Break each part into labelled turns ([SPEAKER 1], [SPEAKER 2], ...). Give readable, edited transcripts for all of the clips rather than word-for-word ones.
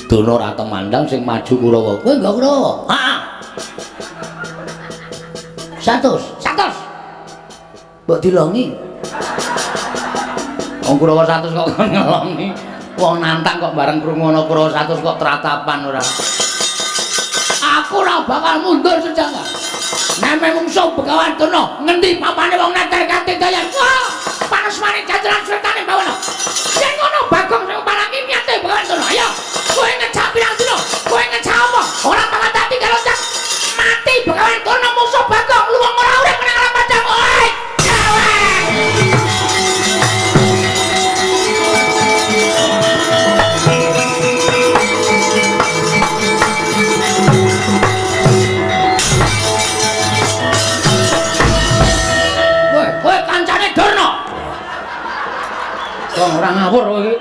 [SPEAKER 1] Durna ora temandang sing maju Kurawa. Kowe nggo Kurawa? Heeh. 100, 100. Mbok dilongi. Wong Kurawa 100 kok ngelongi. Wong nantang kok bareng krungu ana Kurawa 100 kok tratapan ora. Aku ora bakal mundur sejangka. Neme mungsuh Begawan Durna, ngendi papane wong neter kanthi dayan. Wah, panas mane jajaran sretane bawana. Yen ngono Bagong sing parangi niate Begawan Durna. Ayo, kowe ngejak pirang dina? Kowe ngejak apa? Ora bakal dadi kalocak. Mati Begawan Durna mungsuh Bagong, luwung ora urip nang alam padang. Oi, cewek. Kowe, kowe kancane Durna. Wong ora ngawur kowe iki.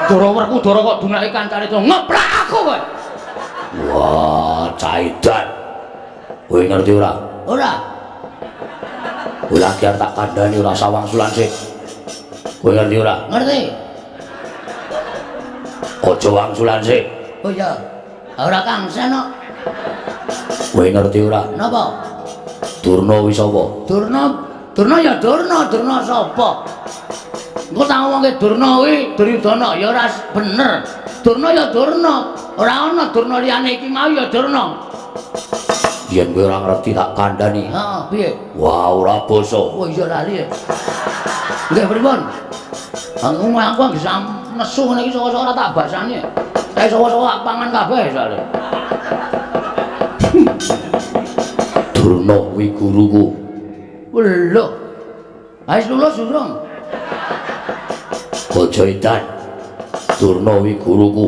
[SPEAKER 1] Dara Werkudara kok dunake kancane Durna. Ngeplak aku kowe.
[SPEAKER 2] Wah, caidan. Kowe ngerti ora?
[SPEAKER 1] Ora.
[SPEAKER 2] Kowe lagi arep tak kandhani ora sawang sulan sik. Kowe ngerti ora?
[SPEAKER 1] Ngerti.
[SPEAKER 2] Aja wangsulan sik.
[SPEAKER 1] Oh iya. Ora kangsen kok.
[SPEAKER 2] Kowe ngerti ora?
[SPEAKER 1] Napa?
[SPEAKER 2] Durna kuwi sapa?
[SPEAKER 1] Durna, Durna ya Durna, Durna sapa? Engko tak ngomongke Durna kuwi Duryudana ya ora bener. Durna ya Durna, ora ana Durna liyane iki mau ya Durna.
[SPEAKER 2] Yen kowe ora ngerti tak kandhani.
[SPEAKER 1] Heeh, piye?
[SPEAKER 2] Wah, ora basa.
[SPEAKER 1] Oh iya lali. Nggih pripun? Aku aku bisa nesu ngene iki saka-saka ora tak basani. Kae saka-saka tak pangan kabeh soalé.
[SPEAKER 2] Durna kuwi guruku.
[SPEAKER 1] Lho. Wis lulus durung?
[SPEAKER 2] Aja edan. Durna kuwi guruku.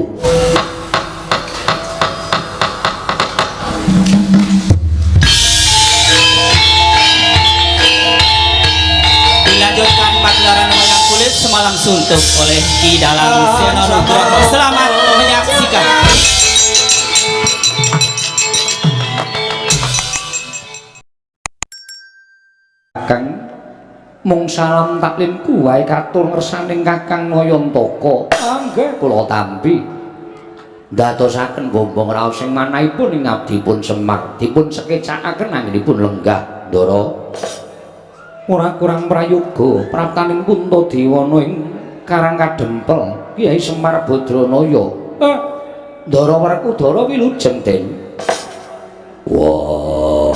[SPEAKER 3] Dilanjutkan pagelaran wayang kulit semalam suntuk oleh Ki Dalang Seno Nugroho. Selamat menyaksikan.
[SPEAKER 1] Kakang mung salam taklimku wae katur ngersaning Kakang Nayantaka. Nggih kula tampi.
[SPEAKER 2] Ndadosaken bombong raos sing manahipun ing abdipun Semar dipun sekecakaken anggenipun lenggah Ndara.
[SPEAKER 1] Ora kurang prayoga praptaning Puntadewana ing Karang Kadempel Kyai Semar Badranaya. Ndara Werkudara wilujeng Den.
[SPEAKER 2] Wah.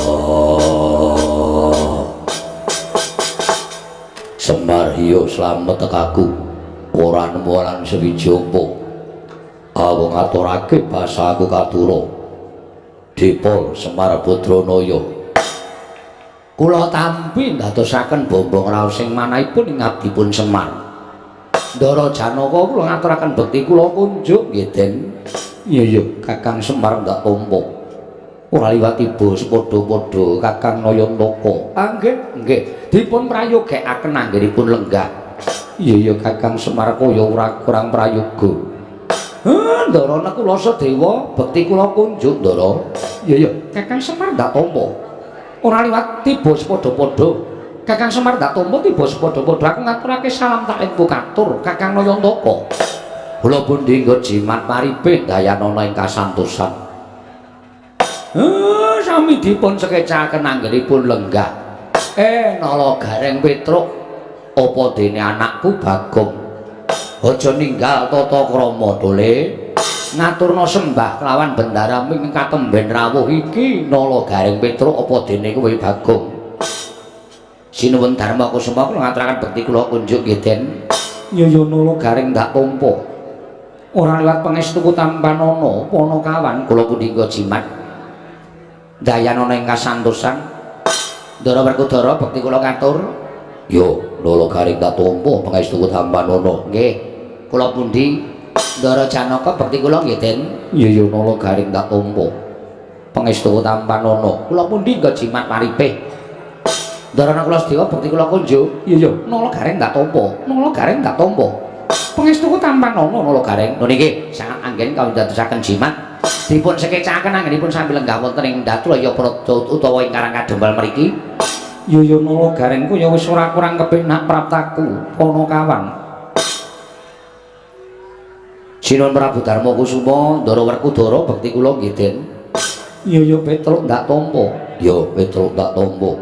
[SPEAKER 2] Semar hiyo slamet tekaku. Ora nemu lan sewiji apa. Aku ngaturake basa aku katura. Dipol Semar Badranaya.
[SPEAKER 1] Kula tampi ndadosaken bombong raos sing manahipun ing abdipun Semar. Ndara Janaka kula ngaturaken bekti kula kunjuk nggih Den. Iya iya Kakang Semar ndak tampa. Ora liwat tiba sepadha-padha Kakang Nayantaka. Ah nggih nggih dipun prayogekaken anggenipun lenggah. Iya iya Kakang Semar kaya ora kurang prayoga. Ndara Nakula Sadewa bekti kula kunjuk Ndara. Iya iya Kakang Semar ndak tampa. Ora liwat tiba sepadha-padha. Kakang Semar ndak tampa tiba sepadha-padha. Aku ngaturake salam taklimku katur Kakang Nayantaka.
[SPEAKER 2] Kula pundi nggo jimat maripe dayanana ing kasantosan.
[SPEAKER 1] Sami dipun sekecaken anggenipun lenggah. Nala Gareng Petruk
[SPEAKER 2] apa dene anakku Bagong aja ninggal tata krama dole
[SPEAKER 1] ngaturna sembah kelawan bendara ing katemben rawuh iki Nala Gareng Petruk apa dene kowe Bagong.
[SPEAKER 2] Sinuwun Darma Kusuma kula ngaturaken bekti kula kunjuk nggih Den.
[SPEAKER 1] Iya ya Nala Gareng ndak tampa. Ora liwat pangestuku tampanana Panakawan
[SPEAKER 2] kula pundi nggo jimat dayanana ing kasantosan.
[SPEAKER 1] Ndara Werkudara bekti kula katur.
[SPEAKER 2] Yo Nala Gareng tak tampa pangestuku tampanana.
[SPEAKER 1] Nggih kula pundi Ndara Janaka bekti kula nggih Den. Iya ya Nala Gareng tak tampa pangestuku tampanana.
[SPEAKER 2] Kula pundi nggo jimat paripih.
[SPEAKER 1] Ndara Nakula Sadewa bekti kula kunjuk. Iya ya Nala Gareng tak tampa. Nala Gareng tak tampa pangestuku tampanana Nala Gareng.
[SPEAKER 2] Lho niki sangat anggen kawindadosaken jimat dipun sekecaken anggenipun sami lenggah wonten ing Datraya Praja utawa ing Karang Kadempel mriki.
[SPEAKER 1] Iya ya Nala Gareng ku ya wis ora kurang kepenak praptaku Panakawan. Sinuwun Prabu Darma Kusuma, Ndara Werkudara bekti kula nggih, Den. Iya ya Petruk ndak tampa. Ya Petruk ndak tampa.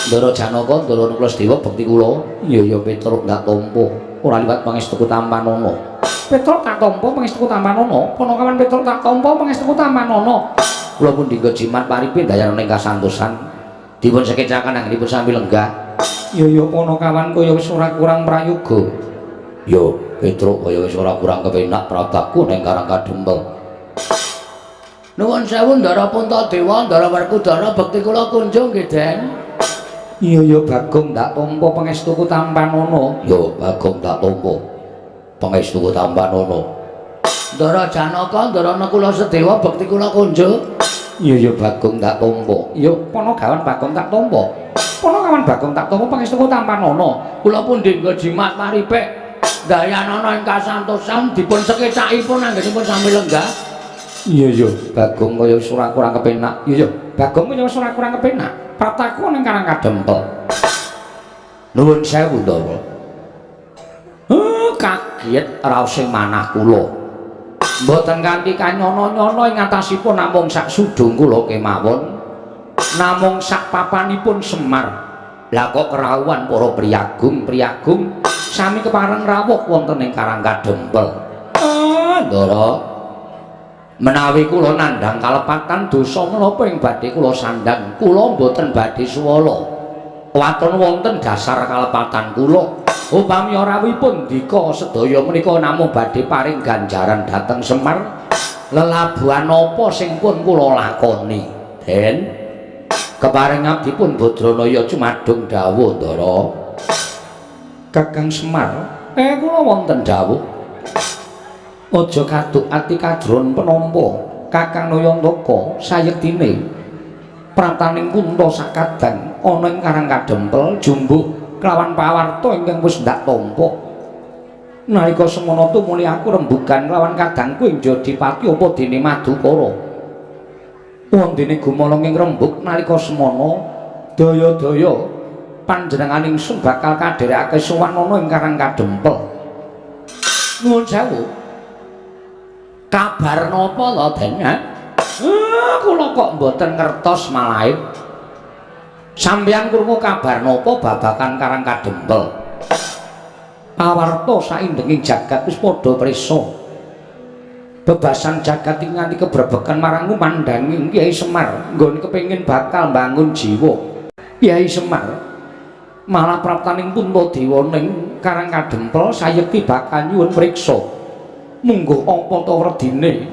[SPEAKER 1] Ndara Janaka, Ndara Nakula Sedewa bekti kula. Iya ya Petruk ndak tampa. Ora liwat pangestuku tampanana. Petruk tak tampa pangestuku tampanana. Panakawan Petruk tak tampa pangestuku tampanana. Kula pun dinggo jimat paripe dayana ing kasantosan. Dipun sekecaken anggenipun sami lenggah. Iya ya Panakawan kaya wis ora kurang prayoga.
[SPEAKER 2] Ya Petruk kaya wis ora kurang kepenak prataku ning Karang Kadempel.
[SPEAKER 1] Nuwun sewu Ndara Puntadewa, Ndara Werkudara bekti kula kunjung nggih, Den. Iya ya Bagong ndak tampa pangestuku tampanana.
[SPEAKER 2] Ya Bagong ndak tampa pangestuku tampanana.
[SPEAKER 1] Ndara Janaka, Ndara Nakula Sedewa bekti kula kunjung. Iya ya Bagong ndak tampa. Ya Panagawan Bagong tak tampa. Panakawan Bagong tak tampa pangestuku tampanana. Kula pun dinggo jimat paripek dayanana ing kasantosan dipun sekecakipun anggenipun sami lenggah. Iya ya Bagong kaya wis ora kurang kepenak. Iya ya Bagong kaya wis ora kurang kepenak. Prataku ning Karang Kadempel.
[SPEAKER 2] Nuwun sewu, Ndara.
[SPEAKER 1] Kaget raos sing manah kula. Mboten kanthi kanyono-nyono ing atasipun namung sak sudung kula kemawon. Namung sak papanipun Semar. Lah kok kerawuhan para priyagung-priyagung sami kepareng rawuh wonten ing Karang Kadempel.
[SPEAKER 2] Ndara.
[SPEAKER 1] Menawi kula nandhang kalepatan dosa menapa ing badhe kula sandhang, kula mboten badhe suwala. Waton wonten dasar kalepatan kula. Upami rawuhipun ndika sedaya menika namung badhe paring ganjaran dhateng Semar, lelabuhan apa sing pun kula lakoni?
[SPEAKER 2] Den, keparing abdipun Badranaya cumadung dawuh, Ndara.
[SPEAKER 1] Kakang Semar, kula wonten dawuh. Aja kaduk ati kadron penampa Kakang Nayantaka sayektine prataning Kunta sakadang ana ing Karang Kadempel jumbuh kelawan pawarta ingkang wis ndak tampa. Nalika semana tumuli aku rembugan kelawan kadangku ing Jodipati apa dene Madukara. Wondene gumaleng ing rembug nalika semana daya-daya panjenengan ingsun bakal kadherekake sowan ana ing Karang Kadempel. Nuwun sewu. Kabar napa lho, Den? Kula kok mboten ngertos malahe. Sampeyan krungu kabar napa babagan Karang Kadempel? Pawarta saindenging jagat wis padha prisa. Bebasan jagat iki nganti kebrebekan marang ngumandhanging Kyai Semar nggone kepengin bakal mbangun jiwa. Kyai Semar malah praptaning Puntadewa ning Karang Kadempel sayekti bakal nyuwun priksa. Mungguh apa ta werdine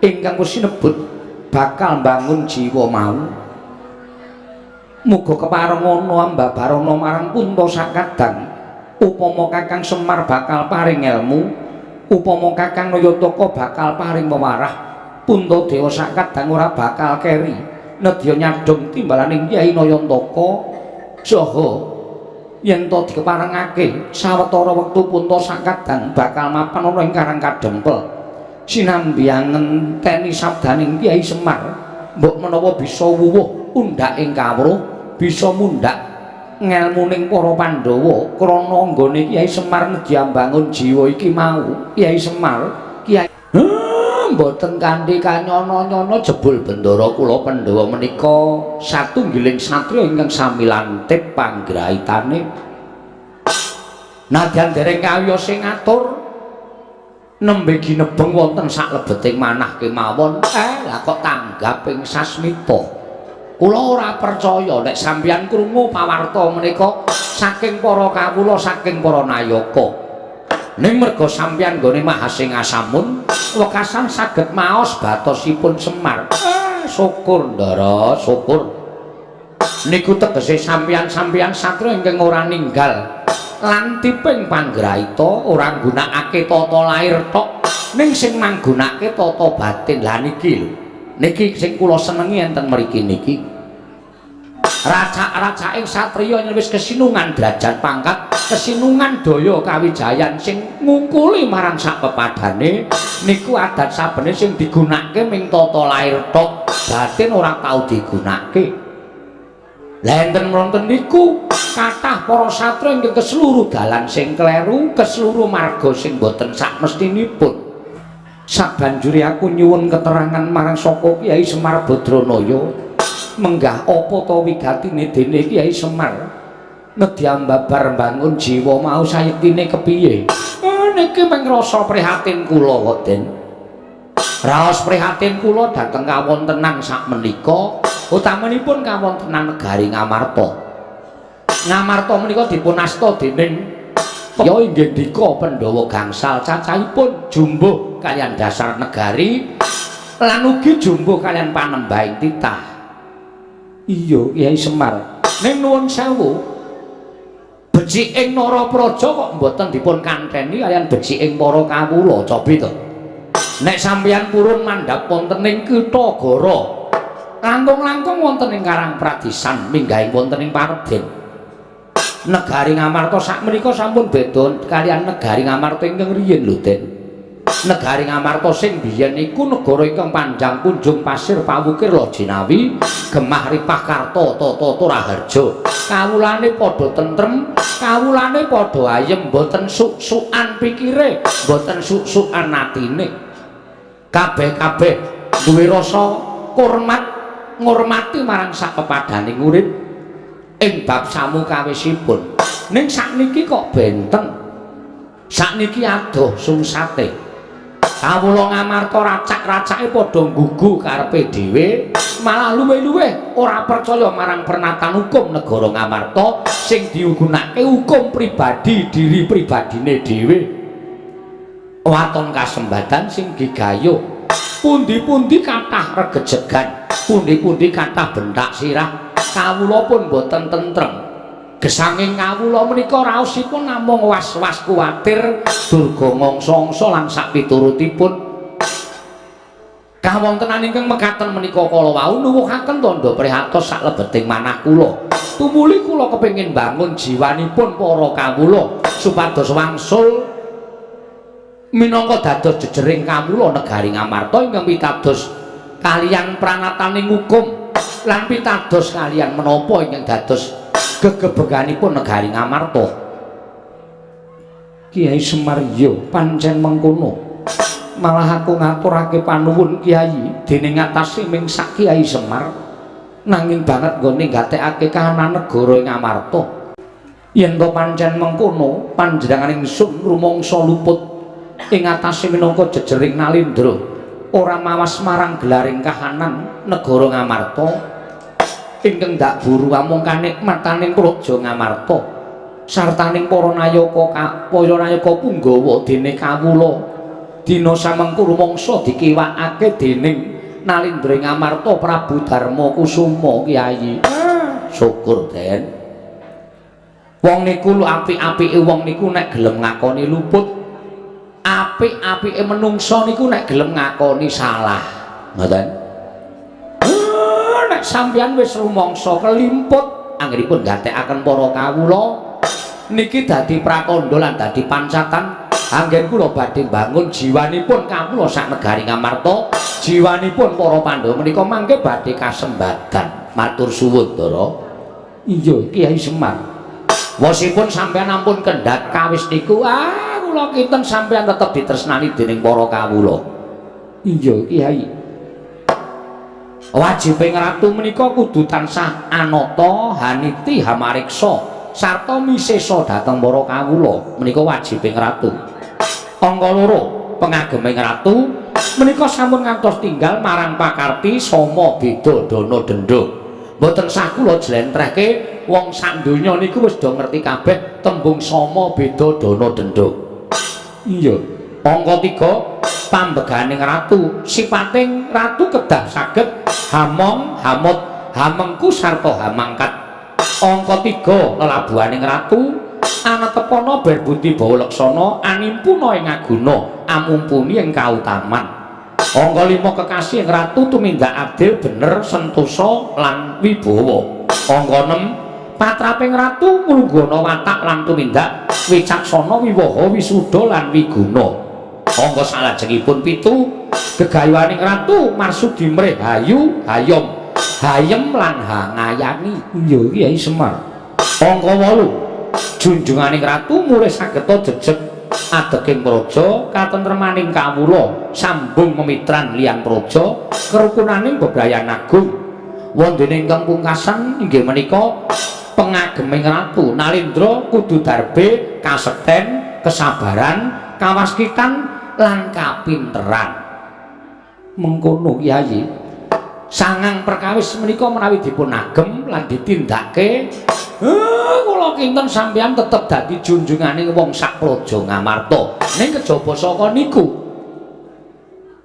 [SPEAKER 1] ingkang wis sinebut bakal mbangun jiwa mau. Muga kepareng ana ambabarana marang Punta sakadang. Upama Kakang Semar bakal paring elmu, upama Kakang Nayantaka bakal paring wewarah, Puntadewa sakadang ora bakal keri nedya nyadhong timbalaning Kyai Nayantaka. Saha yen to dikeparengake sawetara wektu Punta sakadang bakal mapan ana ing Karang Kadempel. Sinambi ngenteni sabdaning Kyai Semar, mbok menawa bisa wuwuh undhak ing kawruh, bisa mundhak ngelmuning para Pandhawa krana nggone Kyai Semar nedya mbangun jiwa iki mau. Kyai Semar, Kyai mboten kanthi kanyono-nyono
[SPEAKER 2] jebul bendara kula Pandhawa menika satunggiling satriya ingkang sami lantip panggraitane.
[SPEAKER 1] Nadyan dereng kawiyos sing ngatur nembe ginebeng wonten saklebeting manah kemawon. Lah kok tanggap ing sasmita. Kula ora percaya nek sampeyan krungu pawarta menika saking para kawula, saking para nayaka. Ning merga sampeyan nggone Mahasingasamun wekasan saged maos batosipun Semar. Syukur Ndara, syukur. Niku tegese sampeyan-sampeyan satriya ingkang ora ninggal lantiping panggraita, ora nggunakake tata lair tok, ning sing manggunakake tata batin. Lah niki lho, niki sing kula senengi enten mriki niki. Racak-racaking satriya yen wis kesinungan derajat pangkat, kesinungan daya kawijayan sing ngungkuli marang sak pepadane niku adat sabene sing digunakake ming tata lair tok, batin ora tau digunakake. Lah enten wonten niku Kathah para satria ingkang kesluru dalan sing kleru, kesluru marga sing boten sakmestinipun. Sabanjure aku nyuwun keterangan marang saka Kyai Semar Badranaya. Menggah apa ta wigatine dene Kyai Semar nedya babar mbangun jiwa mau sayektine kepiye? Niki mung rasa prihatin kula kok, Den. Raos prihatin kula dhateng kawontenan sakmenika, utamanipun kawontenan negari Ngamarta. Ngamarta menika dipun asta dening ya inggih dika Pandhawa gangsal cacahipun jumbuh kaliyan dasar negari lan ugi jumbuh kaliyan panembahing titah. Iya, Kyai Semar. Ning nuwun sewu, beciking Narapraja kok mboten dipun kantheni kaliyan beciking para kawula, cobi to. Nek sampeyan purun mandhap wonten ing Kitha Gara, langkung-langkung wonten ing Karang Pradisan minggahing wonten ing Parden. Negari Ngamarta sakmenika sampun beda kaliyan negari Ngamarta ingkang riyin lho, Den. Negari Ngamarta sing biyen iku negara ingkang panjang punjung pasir pawukir Lojinawi, gemah ripah karta tata raharja. Kawulane padha tentrem, kawulane padha ayem, mboten suk-sukan pikire, mboten suk-sukan atine. Kabeh-kabeh duwe rasa hormat ngurmati marang sak pepadaning urip ing bab samukawisipun. Ning sakniki kok benten. Sakniki adoh sungsate. Kawula Ngamarta racak-racake padha nggugu karepe dhewe, malah luwih-luwih ora percaya marang pernatan hukum negara Ngamarta sing digunakake hukum pribadi diri pribadine dhewe. Waton kasembadan sing gigayuh. Pundi-pundi kathah regejegan, pundi-pundi kathah bentak sirah. Kawula pun boten tentrem. Gesanging kawula menika raosipun namung was-was kuwatir durga ngangsa-angsa lan sakpiturutipun. Kawontenan ingkang mekaten menika kala wau nuwuhaken tandha prihatos saklebeting manah kula. Tumuli kula kepengin bangun jiwanipun para kawula supados wangsul minangka dados jejering kawula negari Ngamarta ingkang pitados kaliyan pranataning hukum lan pitados kaliyan menapa ingkang dados gegebeganipun negari Ngamarta. Kyai Semar, iya pancen mengkono. Malah aku ngaturake panuwun Kyai dening ngatasi ming sak Kyai Semar nanging banget nggone gatekake kahanan negara ing Ngamarta. Yen to pancen mengkono, panjenengan ingsun rumangsa luput ing atase minangka jejering nalindra, ora mawas marang gelaring kahanan negara Ngamarta ingkang ndak buru amung kanikmataning praja Ngamarta sartaning para nayaka para nayaka punggawa dene kawula dina samengku rumangsa dikiwakake dening nalindra ing Ngamarta Prabu Darma Kusuma. Kyai, syukur, Den. Wong niku lho apik-apike wong niku nek gelem ngakoni luput, apik-apike menungsa niku nek gelem ngakoni salah. Ngoten. Nek sampeyan wis rumangsa kelimput anggenipun gatekaken para kawula niki dadi pratandha lan dadi pancatan anggen kula badhe mbangun jiwanipun kawula sak negari Ngamarta, jiwanipun para Pandhawa menika mangke badhe kasembadan. Matur suwun, Ndara. Iya, Kyai Semar. Wosipun sampeyan ampun kendhat kawis niku, kula kinten sampeyan tetep ditresnani dening para kawula. Iya, Kyai. Wajibing ratu menika kudu tansah anata, haniti, hamariksa sarta misesa dhateng para kawula. Menika wajibing ratu. Angka loro, pengageming ratu menika sampun ngantos tinggal marang pakarti sama beda dana denda. Mboten sah kula jlentrehke, wong sak donya niku wis do ngerti kabeh tembung sama beda dana denda. Iya. Angka 3, pambeganing ratu, sipating ratu kedah saged hamong, hamut, hamengku sarta hamangkat. Angka 3, lelabuhaning ratu anetepana berbudi bawa laksana animpuna ing aguna amumpuni ing kautaman. Angka 5, kekasih ing ratu tumindak adil bener sentosa lan wibawa. Angka 6, patraping ratu nglunggana watak lan tumindak wicaksana wiwaha wisuda lan wiguna. Angka salajengipun 7, gegayuhaning ratu marsudi mrih hayu hayom hayem lan hangayani. Iya, Kyai Semar. Angka 8. Junjunganing ratu mulih sageta jejeg adeking praja katentremaning kawula sambung memitran liyan praja kerukunaning bebrayan agung. Wondene ingkang pungkasan inggih menika pengageming ratu Nalendra kudu darbe kasekten, kesabaran, kawaskitan lan kapinteran. Mengkono Kyai. Sangang perkawis menika menawi dipun agem lan ditindakake, kula kinten sampeyan tetep dadi junjungane wong sak praja Ngamarta. Ning kejaba saka niku,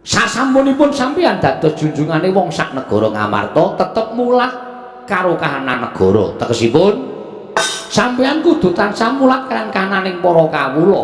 [SPEAKER 1] sasampunipun sampeyan dados junjungane wong sak negara Ngamarta, tetep mulat karo kahanan negara. Tegesipun sampeyan kudu tansah mulat kaliyan kahananing para kawula.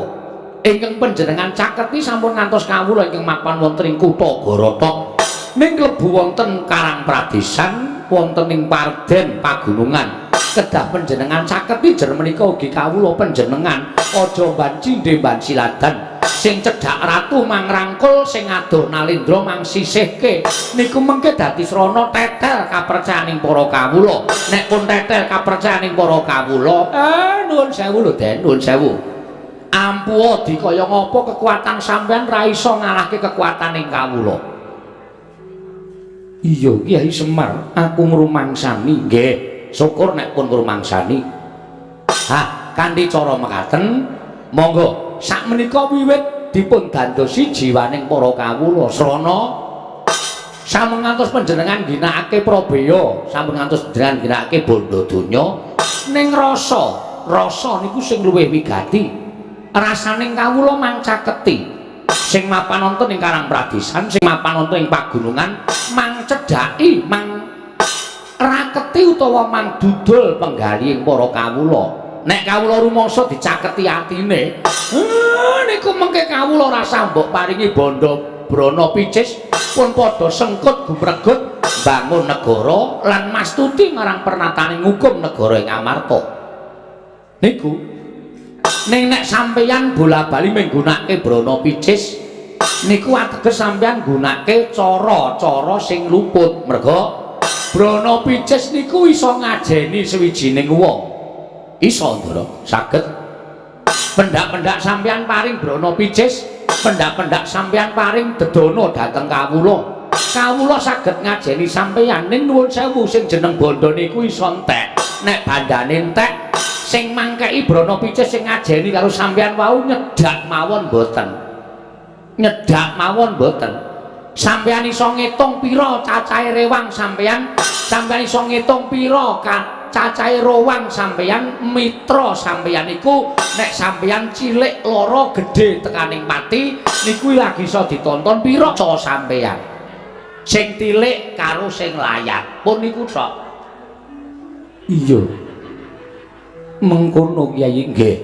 [SPEAKER 1] Ingkang panjenengan caketi sampun ngantos kawula ingkang mapan wonten ing kutha Gorotok. Ning klebu wonten Karang Pradesan, wonten ing Parden Pagunungan. Kedah panjenengan caketi jer menika ugi kawula panjenengan aja mban cindhe mban siladan. Sing cedhak ratu mangrangkul, sing adoh Nalendra mangsisihke. Niku mengke dadi srana tetel kapercayaning para kawula. Nek pun tetel kapercayaning para kawula, nuwun sewu lho Den, nuwun sewu. Ampuha dikaya ngapa kekuatan sampean ra iso ngalahke kekuataning kawula. Iya Kyai Semar, aku ngrumangsani. Nggih, syukur nek pun ngrumangsani. Hah, kanthi cara mekaten, monggo sakmenika wiwit dipun dandosi jiwaning para kawula. Srana sampun ngantos panjenengan ginakake prabeya, sampun ngantos panjenengan ginakake bondo donya, ning rasa, rasa niku sing luwih wigati. Rasaning kawula mangcaketi. Sing mapan wonten ing Karang Pradesan, sing mapan wonten ing pagunungan, mang cedhaki, mang raketi utawa mang dudul penggalihing para kawula. Nek kawula rumangsa dicaketi atine, niku mengke kawula rasa mbok paringi bondo brana picis pun padha sengkut gumregut bangun negara lan mastuti marang pernataning hukum negara ing Amarta. Niku ning nek sampeyan bola-bali menggunakake brana picis niku ateges sampeyan nggunakake cara-cara sing luput. Merga brana picis niku iso ngajeni sawijining wong. Iso Ndara, saged. Pendak-pendak sampeyan paring brana picis, pendak-pendak sampeyan paring dedana dhateng kawula. Kawula saged ngajeni sampeyan, ning nuwun sewu sing jeneng bondo niku iso entek. Nek bandane entek, sing mangkeki brana picis sing ngajeni karo sampeyan wau nyedak mawon mboten. Nyedak mawon mboten. Sampeyan iso ngitung pira cacahe rewang sampeyan, sampeyan iso ngitung pira cacahe rowang sampeyan, mitra sampeyan iku nek sampeyan cilik lara gedhe tekaning pati niku lagi iso ditonton pira ca sampeyan. Sing tilik karo sing layat pun niku tok. Iya. Mengkono Kyai nggih.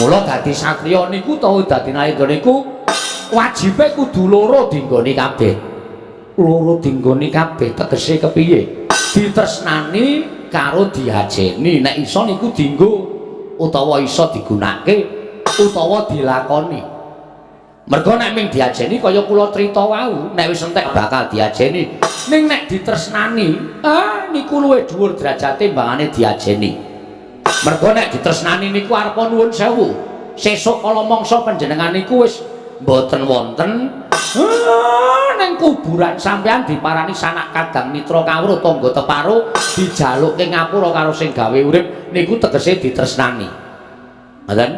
[SPEAKER 1] Mula dadi satriya niku utawa dadi nalendra niku wajibe kudu loro dinggoni kabeh. Loro dinggoni kabeh tegese kepiye? Ditresnani karo diajeni. Nek iso niku dinggo utawa iso digunakake utawa dilakoni. Mergo nek ming diajeni kaya kula crita wau, nek wis entek bakal diajeni. Ning nek ditresnani, niku luwih dhuwur derajate mbangane diajeni. Mergo nek ditresnani niku arepa nuwun sewu. Sesuk kala mangsa panjenengan niku wis mboten wonten, ning kuburan sampean diparani sanak kadang mitra kawruh tangga teparo dijalukke ngapura karo sing gawe urip niku tegese ditresnani. Ngoten?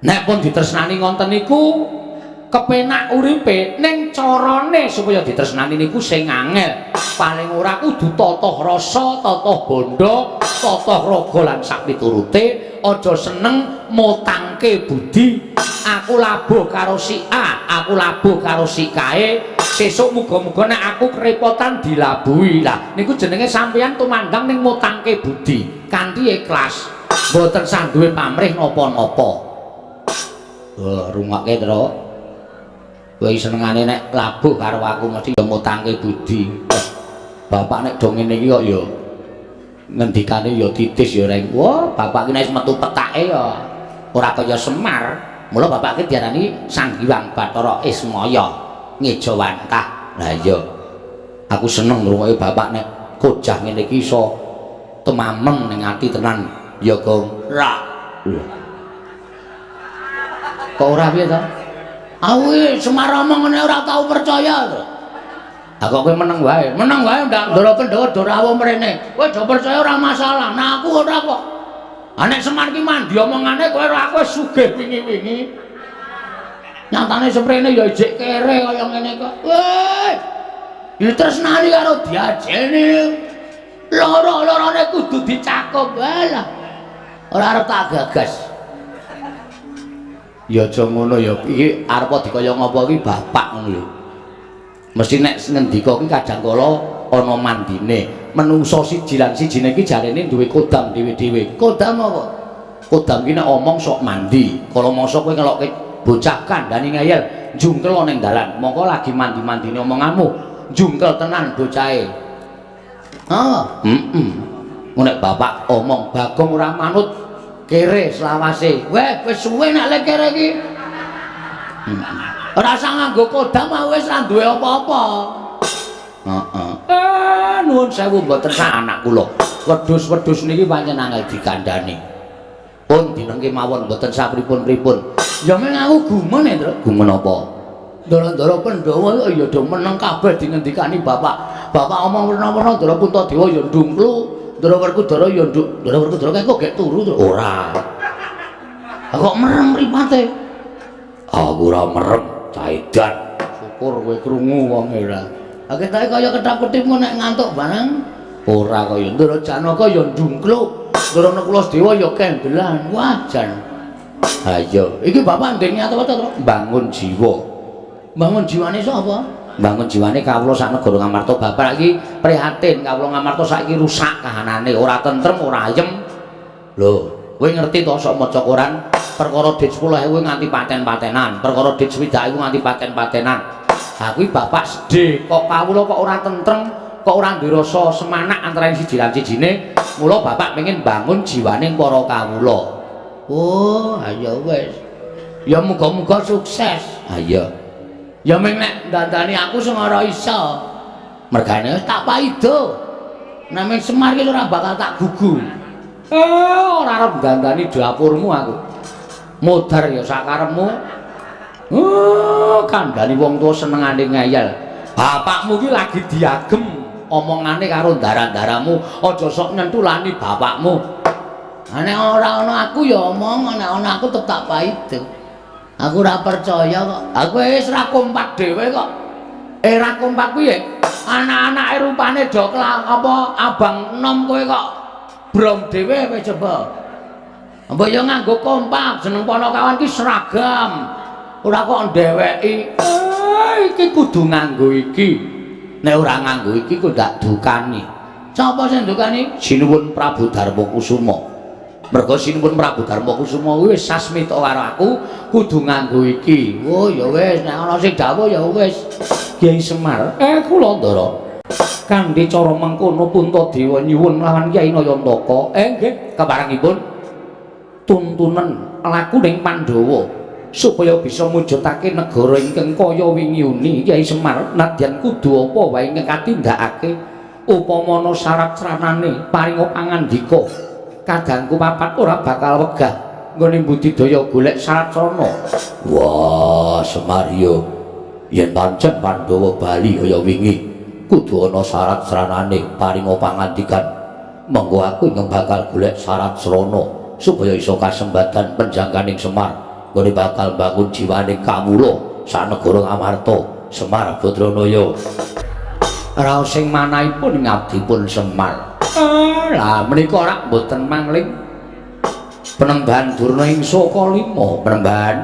[SPEAKER 1] Nek pun ditresnani ngonten niku kepenak uripe, ning carane supaya ditresnani niku sing angel. Paling ora kudu tata rasa, tata bondo, tata raga lan sakpiturute. Aja seneng mutangke budi. Aku labuh karo si A, aku labuh karo si kae, sesuk muga-muga nek aku kerepotan dilabuhi. Lah niku jenenge sampeyan tumandang ning mutangke budi kanthi ikhlas. Mboten sah duwe pamrih napa-napa. Oh, rungokke, Tru. Kowe senengane nek labuh karo aku mesti ya mutangke budi. Bapak nek do ngene iki kok ya ngendikane ya titis ya reng. Wah, bapak ki nek metu petake ya ora kaya Semar. Mula bapak ki diarani Sang Hyang Bathara Ismaya ngejawantah. Lah iya. Aku seneng ngrungokke bapak nek kojah ngene iki iso Temameng ning ati tenan ya, Gong. Ra. Kok ora piye to? Aku iki Semar omong ngene ora tau percaya to. Ha kok kowe meneng wae. Meneng wae ndak Ndara Pandhawa do rawuh mrene. Kowe do percaya ora masalah. Nah aku ora kok. Ha nek Semar ki mandi omongane kowe ora aku sugih wingi-wingi. Nyatane seprene ya ijik kere kaya ngene kok. Weh. Ditresnani karo diajeni. Loro-lorone kudu dicakup. Walah. Ora arep tak gagas. Ya aja ngono ya. Iki arep dikaya ngapa iki bapak ngono lho. Mesti nek ngendika ki kadang kala ana mandine. Menungso siji lan sijine iki jarene duwe kodam dhewe-dhewe. Kodam apa? Kodam ki nek omong sok mandi. Kala mangsa kowe ngelokke bocah kandhani ngeyel, jungkel ning dalan. Mongko lagi mandi-mandine omonganmu, jungkel tenan bocahe. Ah, heeh. Nek bapak omong Bagong ora manut kere selawase. Weh, wis suwe nek le kere iki. Ora usah nganggo kodam wis ora duwe apa-apa. Heeh. Nuwun sewu mboten sak anak kula. Wedhus-wedhus niki pancen angel dikandhani. Pun dinengke mawon mboten sapripun-pripun. Ya meng aku gumun e, Tru. Gumun apa? Ndara-ndara Pandhawa ya do meneng kabeh dingendikani bapak. Bapak omong werna-werna Ndara Puntadewa ya ndungklu, Ndara Werkudara ya nduk. Ndara Werkudara kae kok gek turu, Tru. Ora. Kok merem mripate?
[SPEAKER 2] Aku ora merem, caidan.
[SPEAKER 1] Syukur kowe krungu wong ora. Ha ketoke kaya ketap-ketip nek ngantuk barang. Ora kaya Ndara Janaka ya ndungkluk, Ndara Nakula ya kendelan. Wah, jan. Ha iya, iki bapak ndek niat apa to, Tru?
[SPEAKER 2] Bangun jiwa.
[SPEAKER 1] Bangun jiwane sapa?
[SPEAKER 2] Bangun jiwane kawula sak negara Ngamarta. Bapak iki prihatin kawula Ngamarta saiki rusak kahanane, ora tentrem, ora ayem. Lho, kowe ngerti to sok maca koran perkara dit 10.000 nganti paten-patenan, perkara dit 60.000 nganti paten-patenan. Ha kuwi bapak sedih, kok kawula kok ora tentrem, kok ora duwe rasa semanak antarané siji lan sijine. Mula bapak pengen bangun jiwane para kawula.
[SPEAKER 1] Oh, ayo wis. Ya muga-muga sukses.
[SPEAKER 2] Ha iya.
[SPEAKER 1] Ya ming nek dandani aku sing ora iso.
[SPEAKER 2] Mergane
[SPEAKER 1] tak paido. Nek ming Semar ki ora bakal tak gugu.
[SPEAKER 2] Ora arep dandani dapurmu aku. Modar ya sakarepmu. Kandhani wong tuwa senengane ngeyel. Bapakmu ki lagi diagem omongane karo ndara-ndaramu, aja sok nyentulani bapakmu.
[SPEAKER 1] Nek ora ana aku ya omong, nek ana aku tetep tak paido. Aku ora percaya kok. Aku wis ora kompak dhewe kok. Ora kompak piye? Anak-anake rupane do apa abang enom kowe kok brom dhewe kowe coba. Mbok ya nganggo kompak, jeneng Panakawan ki seragam.
[SPEAKER 2] Ora kok ndeweki. Iki kudu nganggo iki. Nek ora nganggo iki kok ndak dukani.
[SPEAKER 1] Sapa sing dukani?
[SPEAKER 2] Sinuwun Prabu Darma Kusuma. Merga Sinuwun Prabu Darma Kusuma kuwi wis sasmita karo aku kudu nganggo iki.
[SPEAKER 1] Oh ya wis, nek ana sing dawuh ya wis.
[SPEAKER 2] Kyai Semar, kula Ndara. Kanthi cara mengkono Puntadewa nyuwun lawan Kyai Nayantaka. Nggih, keparengipun tuntunan lakuning Pandhawa supaya bisa mujudake negara ingkang kaya wingi uni. Kyai Semar, nadyan kudu apa wae ingkang katindakake upama ana syarat sranane paringa pangandika. Kadangku papat ora bakal wegah nggone budidaya golek syarat srana. Wah, Semar yo yen pancen Pandhawa bali kaya wingi kudu ana syarat sranane paringa pangandikan. Monggo aku ingkang bakal golek syarat srana supaya iso kasembatan penjangkaning Semar nggone bakal bangun jiwane kawula sak negara Ngamarta. Semar Badranaya raos sing manahipun ngabdipun Semar. Lah menika ora mboten mangling penembahan Durna ing Saka 5 penembahan.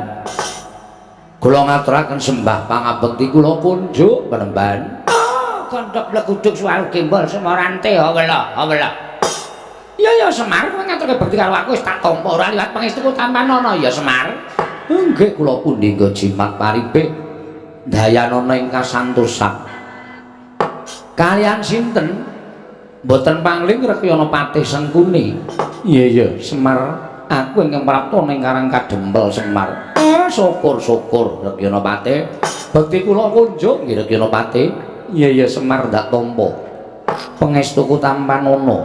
[SPEAKER 2] Kula ngaturaken sembah pangabekti kula kunjuk penembahan.
[SPEAKER 1] Gondok bleguduk suwaru gembol semorante awela awela.
[SPEAKER 2] Ya ya Semar, kowe ngaturke bekti karo aku wis tak tampa ora liwat pangestuku tampanana ya Semar. Nggih kula pundi nggo jimat paribik dayanana ing kasantosan. Kalian sinten? Mboten pangling Rekyana Patih Sengkuni. Iya iya Semar, aku ingkang prapta ning Karang Kadempel Semar. Syukur-syukur Rekyana Patih. Bekti kula kunjuk nggih Rekyana Patih. Iya iya Semar ndak tampa. Pangestuku tampanana.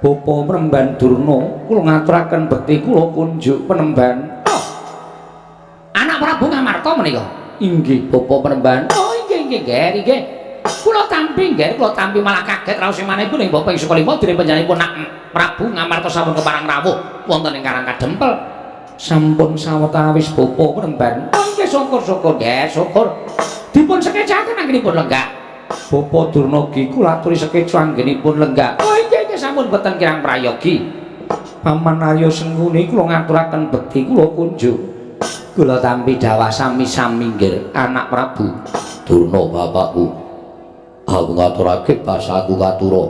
[SPEAKER 1] Bapa Penemban Durna, kula ngaturaken bekti kula kunjuk Penemban. Oh. Anak Prabu Ngamarta menika? Inggih, Bapa Penemban. Oh, inggih inggih, Ger, inggih. Kula tampi, Ger, kula tampi malah kaget raos manahipun ing Bapa ing Sukalima dene panjenenganipun Nak Prabu Ngamarta sampun keparang rawuh wonten ing Karang Kadempel. Sampun sawetawis Bapa Penemban. Oh, inggih, syukur-syukur, Ger, syukur. Dipun sekecaken anggenipun lenggah. Bapa Durna gi kula aturi sekeca anggenipun lenggah. Oh, inggih inggih sampun boten kirang prayogi. Paman Arya Sengkuni kula ngaturaken bekti kula kunjuk. Kula tampi dawah sami-sami nggih anak Prabu
[SPEAKER 2] Durna bapakku. Aku ngaturake basaku katura.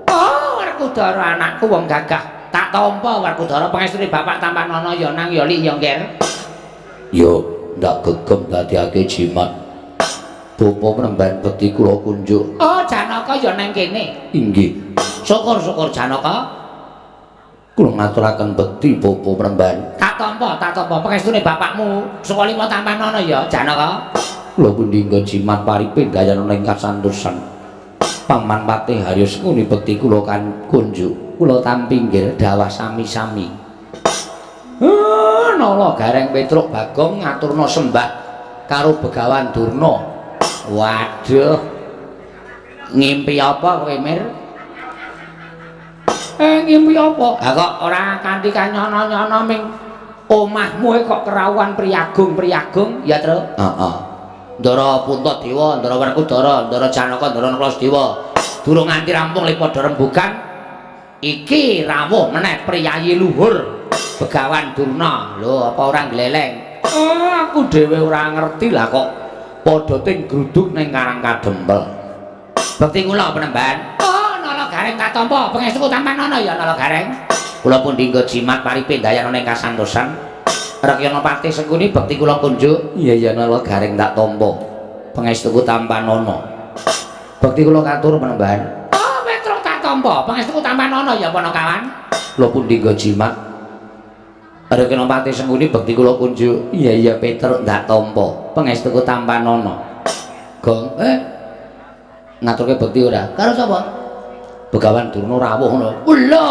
[SPEAKER 1] Oh, Werkudara anakku wong gagah. Tak tampa Werkudara pangestune bapak tampanana ya nang ya lik ya ngger.
[SPEAKER 2] Ya ndak gegem dadiake jimat. Bapa Penemban bekti kula kunjuk.
[SPEAKER 1] Oh, Janaka ya nang kene.
[SPEAKER 2] Inggih.
[SPEAKER 1] Syukur-syukur Janaka.
[SPEAKER 2] Kula ngaturaken bekti Bapa Penemban.
[SPEAKER 1] Tak tampa, tak tampa pangestune bapakmu Sukalima tampanana ya Janaka.
[SPEAKER 2] Kula pundi nggo jimat paripe dayana ing kasantosan. Paman Patih Harya Sengkuni bekti kula kan kunjuk.
[SPEAKER 1] Kula tampi nggih dawah sami-sami. Nala Gareng Petruk Bagong ngaturna sembah karo Begawan Durna. Waduh. Ngimpi apa kowe, Mir? Ngimpi apa? Ha kok ora kanthi kanyono-nyono ming omahmu kok kerawuhan priyagung-priyagung ya, Truk?
[SPEAKER 2] Heeh.
[SPEAKER 1] Ndara Puntadewa, Ndara Werkudara, Ndara Janaka, Ndara Nakula. Durung nganti rampung le padha rembugan. Iki rawuh meneh priyayi luhur Begawan Durna. Lho, apa ora gleleng? Oh, aku dhewe ora ngerti lah kok padha ting gruduk ning Karang Kadempel. Bekti kula Penemban. Oh, Nala Gareng katampa, pangestuku tampanana ya Nala Gareng. Kula pundi nggo jimat paripe dayana ning kasantosan. Rekyana Patih Sengkuni bekti kula kunjuk. Iya iya Nala Gareng tak tampa. Pangestuku tampanana. Bekti kula katur Penemban. Oh, Petruk tak tampa. Pangestuku tampanana ya Panakawan.
[SPEAKER 2] Kula pundi nggo jimat.
[SPEAKER 1] Rekyana Patih Sengkuni bekti kula kunjuk. Iya iya Petruk tak tampa. Pangestuku tampanana. Gong, ngaturke bekti ora? Karo sapa? Begawan Durna rawuh ngono. Lho.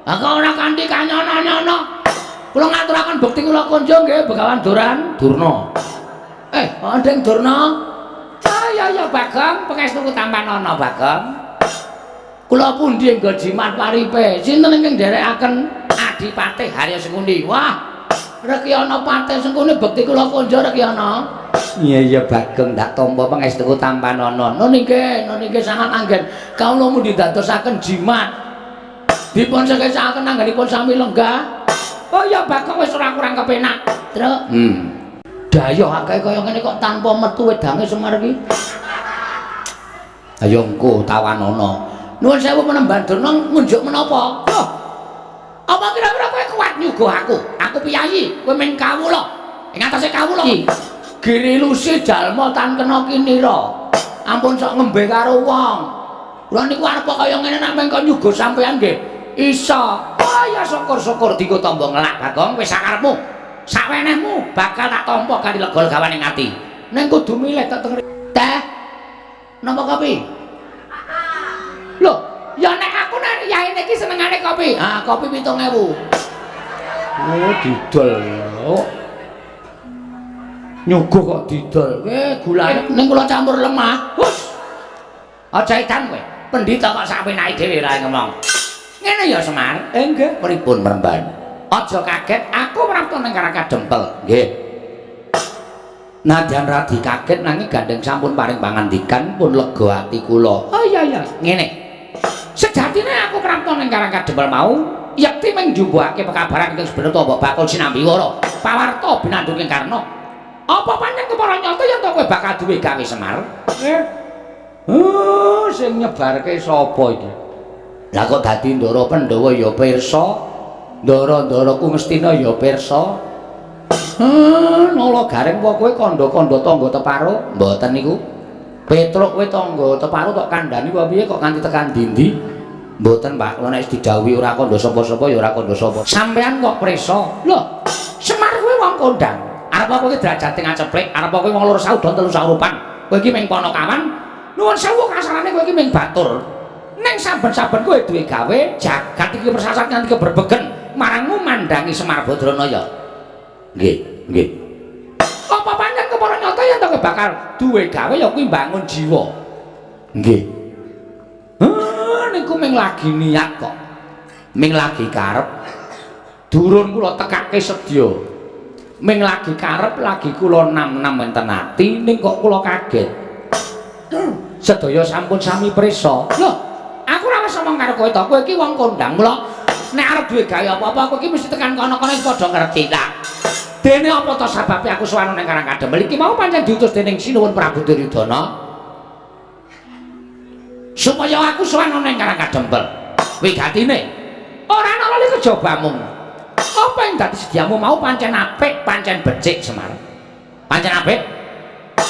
[SPEAKER 1] Aku ora kanthi kanyono-nyono. Kula ngaturaken bekti kula kunjung nggih Begawan Duran Durna. Ndeng Durna. Ah ya ya Bagong, pangestuku tampanana Bagong. Kula pundi nggo jimat paripe? Sinten ingkang nderekaken Adipatih Harya Sengkuni? Wah, Rekyana Patih Sengkuni bekti kula kunjung Rekyana. Iya iya Bagong tak tampa pangestuku tampanana. Nun inggih, nun inggih sangat anggen. Kawula mundi dadosaken jimat. Dipun sekecaken anggenipun sami lenggah. Oh ya Bagong wis ora kurang kepenak. Truk. Dayoh akeh kaya ngene kok tanpa metu wedange Semar iki. Ayo engko tawanana. Nuwun sewu Penemban Durna ngunjuk menapa? Loh. Apa kira-kira kowe kuat nyuguh aku? Aku piyayi, kowe ming kawula. Ing atase kawula. Girilusi jalma tan kena kinira. Ampun sok ngembe karo wong. Kula niku arep kaya ngene nek mengko nyuguh sampean nggih. Iso. Oh ya syukur-syukur dienggo tamba ngelak Bagong wis sakarepmu. Sawenehmu bakal tak tampa kanthi lega legawane ati. Ning kudu milih tek teng teh. Napa kopi? Lho, ya nek aku nek yaene iki senengane kopi. Ah, kopi 7000. Oh, didol. Oh. Nyuguh kok didol. Gulane ning kula campur lemah. Hus. Aja edan kowe. Pendhita kok sak penake dhewe ra ngomong. Ngene ya Semar.
[SPEAKER 2] Nggih, pripun Mremban?
[SPEAKER 1] Aja kaget, aku prapta ning Karang Kadempel.
[SPEAKER 2] Nggih.
[SPEAKER 1] Nadyan radi kaget nanging gandeng sampun paring pangandikan pun lega ati kula. Oh iya iya, ngene. Sejatine aku prapta ning Karang Kadempel mau yekti mung njumbuhake pekabaran ingkang sebenarnya mbok bakul sinambiwara. Pawarta binandung ing Karna. Apa pancen kepara nyata yen to kowe bakal duwe gawe Semar?
[SPEAKER 2] Nggih.
[SPEAKER 1] Oh, sing nyebarke sapa iki? Lah kok dadi Ndara Pandhawa ya pirsa, Ndara-ndaraku Ngastina ya pirsa. Nala Gareng apa kowe kandha-kandha tangga teparo? Mboten niku. Petruk kowe tangga teparo tok kandhani apa piye kok nganti tekan ndi-ndi? Mboten, Pak. Kula nek didhawuhi ora kandha sapa-sapa ya ora kandha sapa. Sampeyan kok prisa? Lho, Semar kowe wong kondang. Arep apa kowe derajate ngaceplik? Arep apa kowe wong loro saudon telu saurupan? Kowe iki ming Panakawan. Nuwun sewu kasarane kowe iki ming batur. Ning saben-saben kowe duwe gawe, jagat iki persasat nganti keberbegen marangmu mandangi Semar Badranaya.
[SPEAKER 2] Nggih, nggih.
[SPEAKER 1] Apa pancen kepara nyata yen to kowe bakal duwe gawe ya kuwi mbangun jiwa?
[SPEAKER 2] Nggih.
[SPEAKER 1] Heh, niku ming lagi niat kok. Ming lagi karep. Durun kula tekake sedya. Ming lagi karep lagi kula nam-nam enten ati ning kok kula kaget. Sedaya sampun sami prisa. Lho, aku ora wis omong karo kowe to. Kowe iki wong kondang. Mula nek arep duwe gawe apa-apa kowe iki mesti tekan kono-kono padha ngerti ta. Dene apa to sababe aku sowan nang Karang Kadempel iki mau pancen diutus dening Sinuwun Prabu Duryudana supaya aku sowan nang Karang Kadempel. Wigatine ora ana lali kejabamu. Apa yang dadi sediamu mau pancen apik, pancen becik Semar. Pancen apik.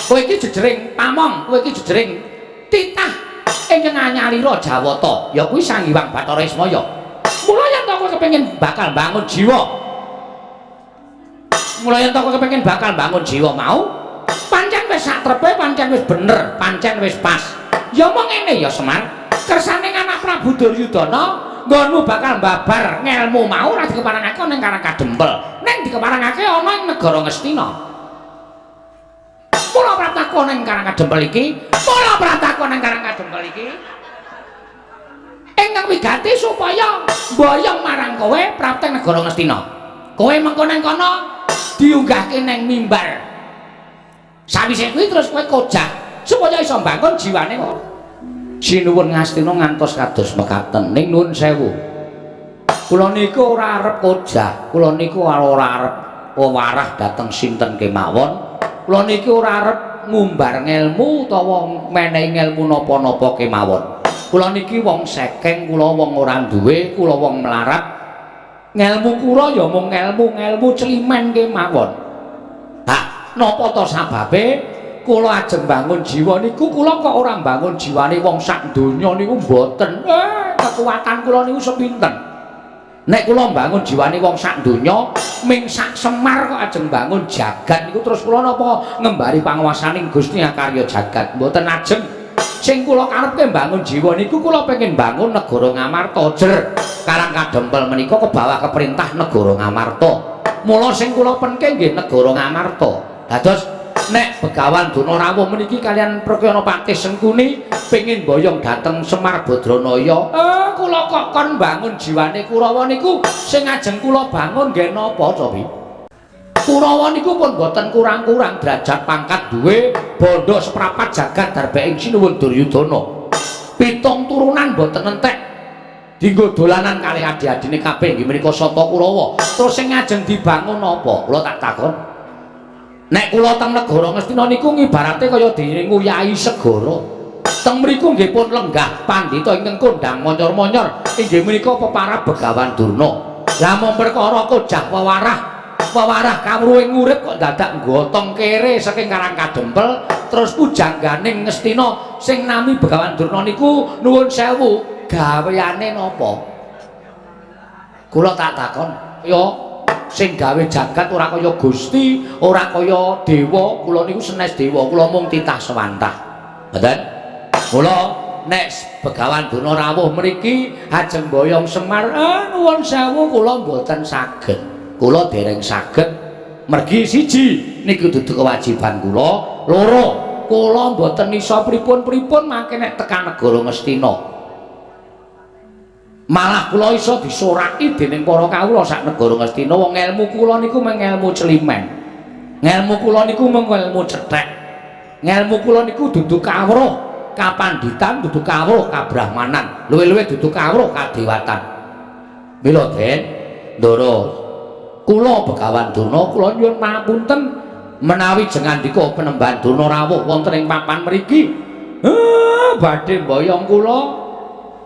[SPEAKER 1] Kowe iki jejering pamong, kowe iki jejering titah ingkang anyalira Jawata, ya kuwi Sang Hyang Bathara Ismaya. Mula yen to kowe kepengin bakal bangun jiwa, mula yen to kowe kepengin bakal bangun jiwa mau, pancen wis sakrepe, pancen wis bener, pancen wis pas. Ya mong ngene ya Semar, kersane anak Prabu Duryudana nggonmu bakal babar ngelmu mau ora dikeparangake ana ing Karang Kadempel, ning dikeparangake ana ing negara Ngastina. Mula prataku ana ing Karang Kadempel iki, mula prataku ana ing Karang Kadempel iki ingkang wigati supaya mboyong marang kowe prapteng negara Ngastina. Kowe mengko nang kono diunggahke nang mimbar. Sawise kuwi terus kowe kojah supaya iso mbangun jiwane kok.
[SPEAKER 2] Sinuwun Ngastina ngantos kados mekaten. Ning nuwun sewu. Kula niku ora arep kojah, kula niku ora arep wewarah dhateng sinten kemawon. Kula niki ora arep ngumbar ngelmu utawa menehi ngelmu napa-napa kemawon. Kula niki wong sekeng, kula wong ora duwe, kula wong melarat. Ngelmu kula ya mung ngelmu-ngelmu celimen kemawon. Hah, napa to sababe kula ajeng bangun jiwa niku kula kok ora bangun jiwane wong sak donya niku mboten. Kekuatan kula niku sepinten. Nek kula bangun jiwane wong sak donya, ming sak Semar kok ajeng bangun jagat niku terus kula napa ngembari panguwasaning Gusti Akarya jagat. Mboten ajeng. Sing kula karepke bangun jiwa niku kula pengin bangun negara Ngamarta jer. Karang Kadempel menika kebawah keperintah negara Ngamarta. Mula sing kula penke nggih negara Ngamarta. Dados nek Begawan Durna rawuh meniki kalian Prakyana Patih Sengkuni pengin boyong dhateng Semar Badranaya. Kula kok kon bangun jiwane Kurawa niku sing ajeng kula bangun nggih napa cobi? Kurawa niku pun boten kurang-kurang derajat pangkat duwe bondo seprapat jagat darbeing Sinuwun Duryudana. Pitung turunan boten entek dinggo dolanan kalih adi-adine kabeh inggih menika Sata Kurawa. Terus sing ajeng dibangun apa? Kula tak takon. Nek kula teng negara Ngastina niku ngibarate kaya dene nguyahi segara. Teng mriku nggih pun lenggah pandhita ingkang kondhang monyor-monyor inggih menika peparab Begawan Durna. Lah mung perkara kojah wewarah, wewarah kawruhing urip kok dadak gotong kere saking Karang Kadempel terus pujangganing Ngastina sing nami Begawan Durna niku nuwun sewu gaweane napa? Kula tak takon, ya sing gawe jagat ora kaya Gusti, ora kaya dewa, kula niku senes dewa, kula mung titah sewantah. Ngoten? Kula nek Begawan Durna rawuh mriki ajeng boyong Semar, nuwun sewu kula mboten saged. Kula dereng saged mergi siji niku dudu kewajiban kula, loro kula mboten iso pripun-pripun mangke nek tekan negara Ngastina. Malah kula iso disoraki dening para kawula sak negara Ngastina. Wong ngelmu kula niku mung ngelmu celimen. Ngelmu kula niku mung ngelmu cethek. Ngelmu kula niku dudu kawruh kapanditan, dudu kawruh kabrahmanan, luwih-luwih dudu kawruh kadewatan. Mila Den, Ndara, kula Begawan Durna kula nyuwun pangapunten menawi jengandika Penemban Durna rawuh wonten ing papan mriki. Badhe mboyong kula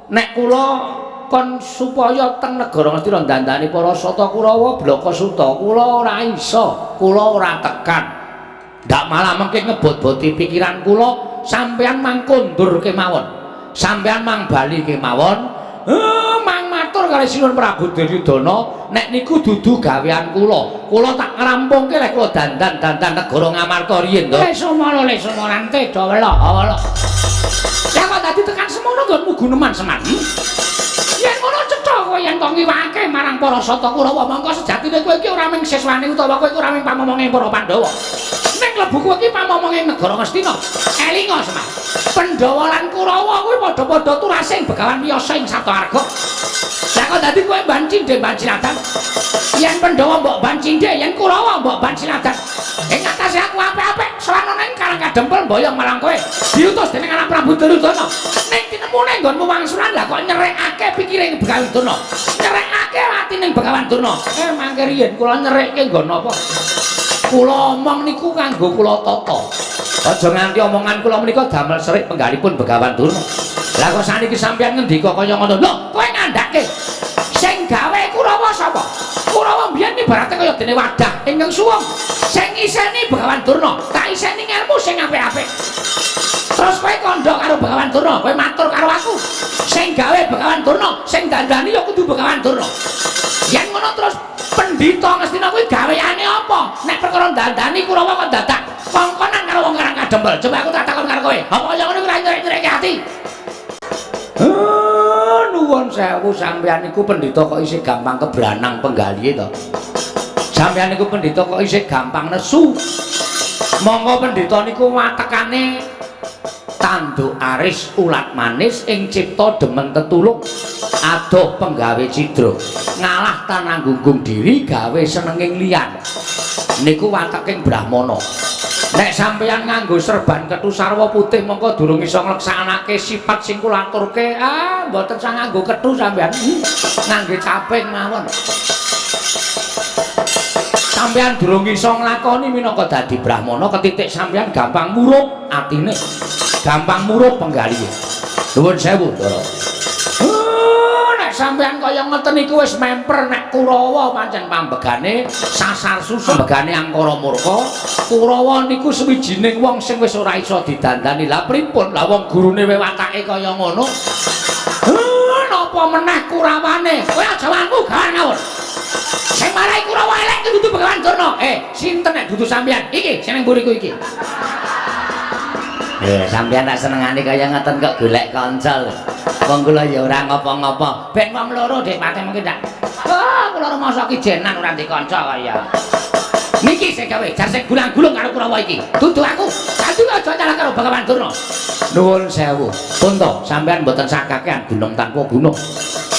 [SPEAKER 2] nek kula kon supaya teng negara Ngastina dandani para Sata Kurawa Blaka Suta kula ora iso, kula ora tekan. Ndak malah mengke ngebot-boti pikiran kula, sampeyan mang kondur kemawon. Sampeyan mang bali kemawon. Mang matur
[SPEAKER 1] matur kali Sinuwun Prabu Duryudana, nek niku dudu gawean kula. Kula tak ngrampungke lek kula dandan-dandan negara Ngamarta riyin to. Lesumala lesumarante dawela awala. Lah kok dadi tekan semono nggonmu guneman Semar. Yen ngono cetha kowe yen kok ngiwake marang para Sata Kurawa mongko sejatine kowe iki ora mung siswane utawa kowe iki ora mung pamomonge para Pandhawa. Ning klebu kowe iki pamomonge negara Ngastina. Elinga Semar. Pandhawa lan Kurawa kuwi padha-padha turasing Begawan Wiyasa ing Sabtawarga. Lah kok dadi kowe ban cindhe ban siladan. Yen Pandhawa mbok ban cindhe, yen Kurawa mbok ban siladan. Ing atase aku apik-apik sowan ana ing Karang Kadempel mboyong marang kowe. Diutus dening anak Prabu Duryudana. Ning tinemune nggonmu wangsulan lah kok nyerekake pikire Begawan Durna. Nyerekake atine Begawan Durna. Mangke riyen kula nyerekke nggon apa? Kula omong niku kanggo kula tata. Aja nganti omongan kula menika damel serik penggalipun Begawan Durna. Lah kok saniki sampeyan ngendika kaya ngono? Lho, kowe ngandhake. Sing gawe Kurawa sapa? Kurawa mbiyen ibarate kaya dene wadah ingkang suwung. Sing iseni Begawan Durna, tak iseni ngelmu sing apik-apik. Terus kowe kandha karo Begawan Durna, kowe matur karo aku. Sing gawe Begawan Durna, sing dandani ya kudu Begawan Durna. Yen ngono terus pendhita Ngastina kuwi gaweane apa? Nek perkara dandani Kurawa kok dadak kongkonan karo wong Karang Kadempel. Coba aku tak takon karo kowe. Apa kaya ngono kuwi ora nyerek-nyerekke ati? Nuwun sewu sampeyan niku pendhita kok isih gampang kebranang penggalihe to. Sampeyan niku pendhita kok isih gampang nesu. Monggo pendhita niku watekane tanduk aris ulat manis ing cipta demen tetulung adoh penggawe cidra ngalah tananggunggung diri gawe senenging liyan. Niku wateking brahmana. Nek sampeyan nganggo serban kethu sarwa putih mongko durung iso ngleksanake sifat sing kula aturke. Ah, mboten sah nganggo kethu sampeyan. Ngangge caping mawon. Sampeyan durung iso nglakoni minangka dadi brahmana ketitik sampeyan gampang murup atine. Gampang murup penggalihe. Nuwun sewu, Ndara. Nek sampeyan kaya ngeten niku wis memper nek Kurawa pancen pambegane sasar susuk pambegane angkara murka. Kurawa niku sewijining wong sing wis ora iso didandani. Lah pripun? Lah wong gurune watake kaya ngono. Napa meneh Kurawane? Kowe aja wangu gawan ngawur. Sing marai Kurawa elek kudu dudu Begawan Durna. Sinten nek dudu sampeyan? Iki sing ning mburiku iki.
[SPEAKER 4] Sampeyan tak senengane kaya ngeten kok golek kanca lho. Wong kula ya ora ngopo-ngopo.
[SPEAKER 1] Ben wong loro Dik pate mungkin ndak. Ah, kula rumangsa ki jenan ora ndek kanca kaya. Niki sing gawe jar sing gulang-gulung karo Kurawa iki. Dudu aku. Dadi aja nyalah karo Begawan Durna. Nuwun sewu. Pun to, sampeyan mboten sah kakean gunung tanpa gunung.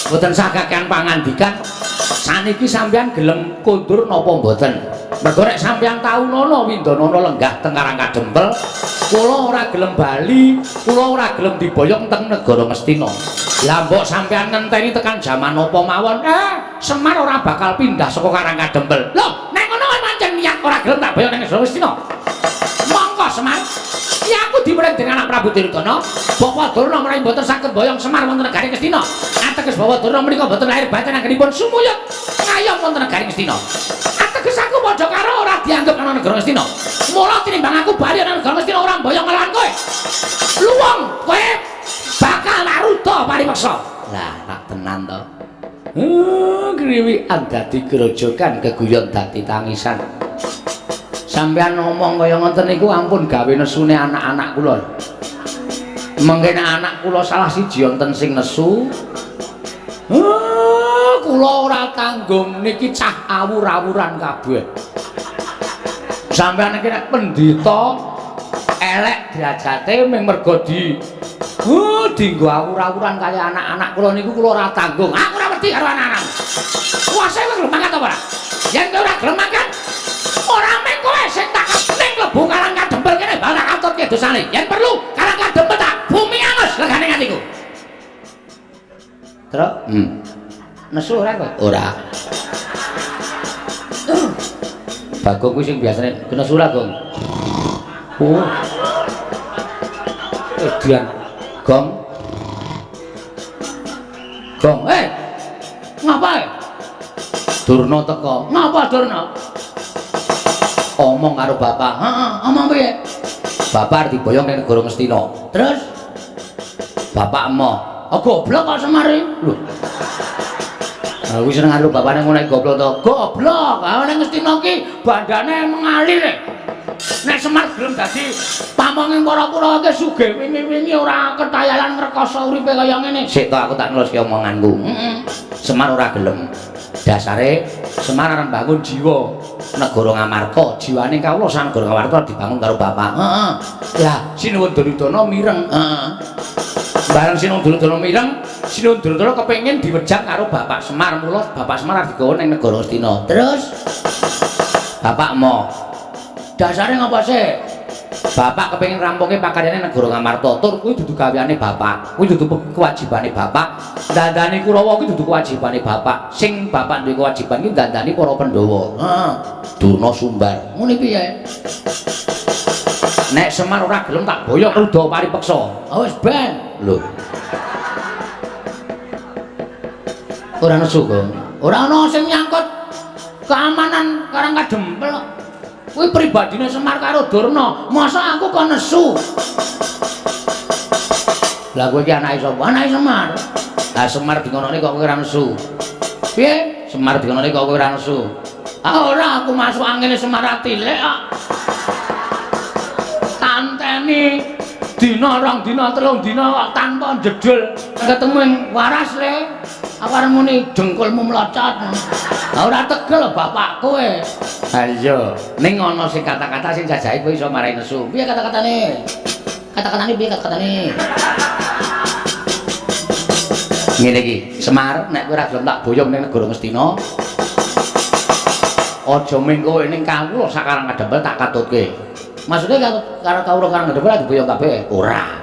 [SPEAKER 1] Mboten sah kakean pangandikan. Saniki sampeyan gelem kondur napa mboten? Mergo nek sampeyan taunono Windanana lenggah teng Karang Kadempel, kula ora gelem bali, kula ora gelem diboyong teng negara Ngastina. Lah mbok sampeyan ngenteni tekan jaman apa mawon, Semar ora bakal pindah saka Karang Kadempel. Lho, nek ngono pancen niat ora gelem tak boyong ning negara Ngastina. Monggo Semar. Ya aku diweling dening anak Prabu Duryudana, Bapak Durna menawi mboten saged boyong Semar wonten negari Ngastina. Ateges Bapak Durna menika mboten lahir batin anggenipun sumuyut ngayom wonten negari Ngastina. Ateges aku padha karo ora dianggep ana negara Ngastina. Mula tinimbang aku bali ana negara Ngastina ora mboyong nglawan kowe. Luwung kowe bakal naruda paripeksa.
[SPEAKER 4] Lah, rak tenan to.
[SPEAKER 1] Kriwikan dadi grojogan keguyon dadi tangisan. Sampeyan ngomong kaya ngoten niku ampun gawe nesune anak-anak kula. Mengke nek anak kula salah siji wonten sing nesu, kula ora tanggung niki cah awur-awuran kabeh. Sampeyan iki nek pendhita elek derajate mung mergo di dinggo awur-awuran kaya anak-anak kula niku kula ora tanggung. Aku ora wedi karo anak-anak. Kuwase kowe gelem mangkat apa ora? Yen kowe ora gelem mangkat, ora mung kowe sing tak ning klebu Karang Kadempel kene bakal tak aturke dosane. Yen perlu Karang Kadempel tak bumi angus legane atiku.
[SPEAKER 4] Truk, Nesu ora kowe?
[SPEAKER 1] Ora. Bagong kuwi sing biasane kena nesu ora, Gong? Oh. Edian. Gong. Gong, Ngapa? Durna teko. Ngapa Durna? Omong karo bapak. Heeh, omong piye? Bapak arep diboyong ning negara Ngastina. Terus bapak emoh. Oh, goblok kok Semar iki. Lho. Aku seneng karo bapakne ngono goblok to. Goblok. Ah ning Ngastina ki bandane mengalir. Nek Semar gelem dadi pamonging para Kurawa ki sugih wingi-wingi ora ketayalan ngrekoso uripe kaya ngene. Sik to aku tak neruske omonganku. Heeh. Semar ora gelem. Dasare Semar arep mbangun jiwa negara Ngamarta, jiwane kawula sang negara Ngamarta dibangun karo bapak. Heeh. Lah Sinuwun Duryudana mireng. Heeh. Bareng Sinuwun Duryudana mireng, Sinuwun Duryudana kepengin diwejang karo Bapak Semar, mula Bapak Semar arep digawa ning negara Ngastina. Terus bapak mo dasare ngapa sih? Bapak kepengin rampungke pakaryane negara Ngamarta, tur kuwi dudu gaweane bapak, kuwi dudu kewajibane bapak. Dandani Kurawa kuwi dudu kewajibane bapak. Sing bapak duwe kewajiban ki dandani para Pandhawa. Heeh. Durna Sumbar. Ngene piye? Nek Semar ora gelem tak boyok ruda paripeksa. Ah wis ben. Lho. Ora nesu kok. Ora ana sing nyangkut keamanan Karang Kadempel. Kuwi pribadine Semar karo Durna. Masa aku kok nesu? Lah kowe iki anake sapa? Anake Semar. Lah Semar dingonone kok kowe ora nesu. Piye? Semar dingonone kok kowe ora nesu. Ah ora, aku masuk angine Semar atilik kok. Tanteni dina rong dina telung dina kok tanpa jedul. Ketemu ing waras le. Aku arep muni dengkulmu mlocot. Lah ora tegel bapak kowe. Ha iya, ning ana sing kata-kata sing jajahe kowe iso marai nesu. Piye kata-katane? Kata-katane piye kata-katane? Ngene iki, Semar, nek kowe ora gelem tak boyong ning negara Ngastina, aja ming kowe ning kawula sakarang Kadempel tak katutke. Maksude karo kawula Karang Kadempel diboyong kabeh? Ora.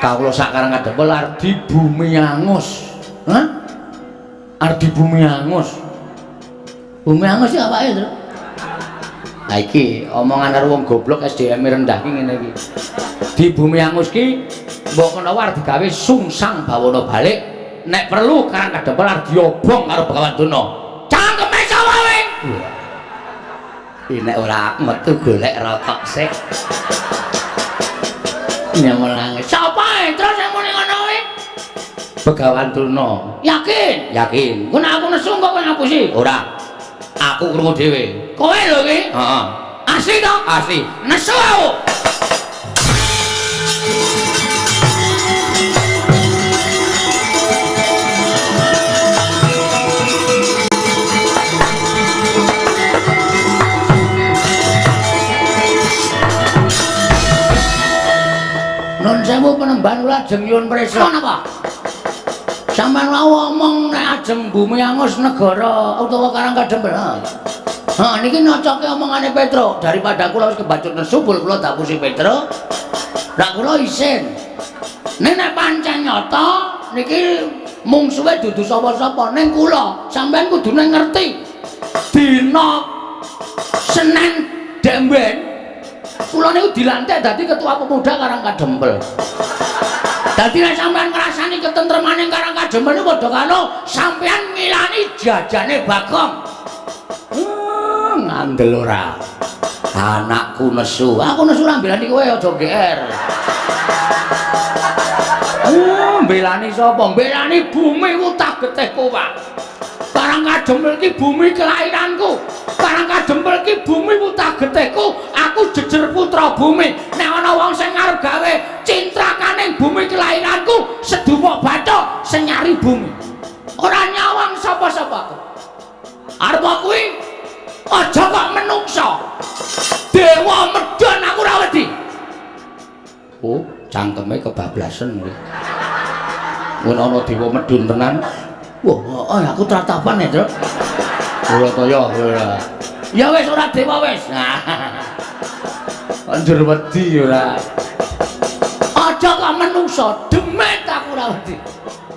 [SPEAKER 1] Kawula sakarang Kadempel arep dibumi angus. Hah? Arep dibumi angus. Bumi angus iki awake, Tru? Lah iki omongan karo wong goblok SDM rendah ki ngene iki. Di bumi angus ki mbok menawa arep digawe sungsang bawana balik, nek perlu Karang Kadempel arep diobong karo Begawan Durna. Cangkeme sapa kowe? Nek ora metu golek rokok sik. Nyemelange. Sapa terus sing muni ngono kuwi? Begawan Durna. Yakin? Yakin. Ku nek aku nesu kok kowe ngapusi? Ora. Aku krungu dhewe. Kowe lho iki? Heeh. Asli to? Asli. Nesu aku. Nun sewu penemban kula ajeng nyuwun prisa. Napa? Sampeyan wau omong nek ajeng bumi angus negara utawa Karang Kadempel. Ha niki nyocoke omongane Petro. Daripada kula wis kebacut nesu kula dapusi Petro. Lah kula isin. Nek nek pancen nyata niki mungsuhe dudu sapa-sapa ning kula. Sampeyan kudune ngerti. Dina Senin demben kula niku dilantik dadi ketua pemuda Karang Kadempel. Dadi nek sampeyan ngrasani ketentremane Karang Kadempel niku padha karo sampeyan ngilani jajane Bagong. Ngandel ora. Anakku nesu. Aku nesu ora mbelani kowe aja GR. Mbelani sapa? Mbelani bumi utah getihku, Pak. Karang Kadempel iki bumi kelahiranku. Karang Kadempel iki bumi utah getihku. Aku jejer putra bumi. Nek ana wong sing arep gawe cintrakaning bumi kelahiranku, sedumuk bathuk sing nyari bumi. Ora nyawang sapa-sapa aku. Arep kuwi aja kok menungsa. Dewa medhon aku ora wedi. Oh, cangkeme kebablasen kuwi. Mun ana dewa medhun tenan. Wah, oh, aku tratapan ya, Truk. Ora kaya ora. Ya wis ora dewa wis. Anjur wedi ora. Aja kok menungsa, demit aku ora wedi.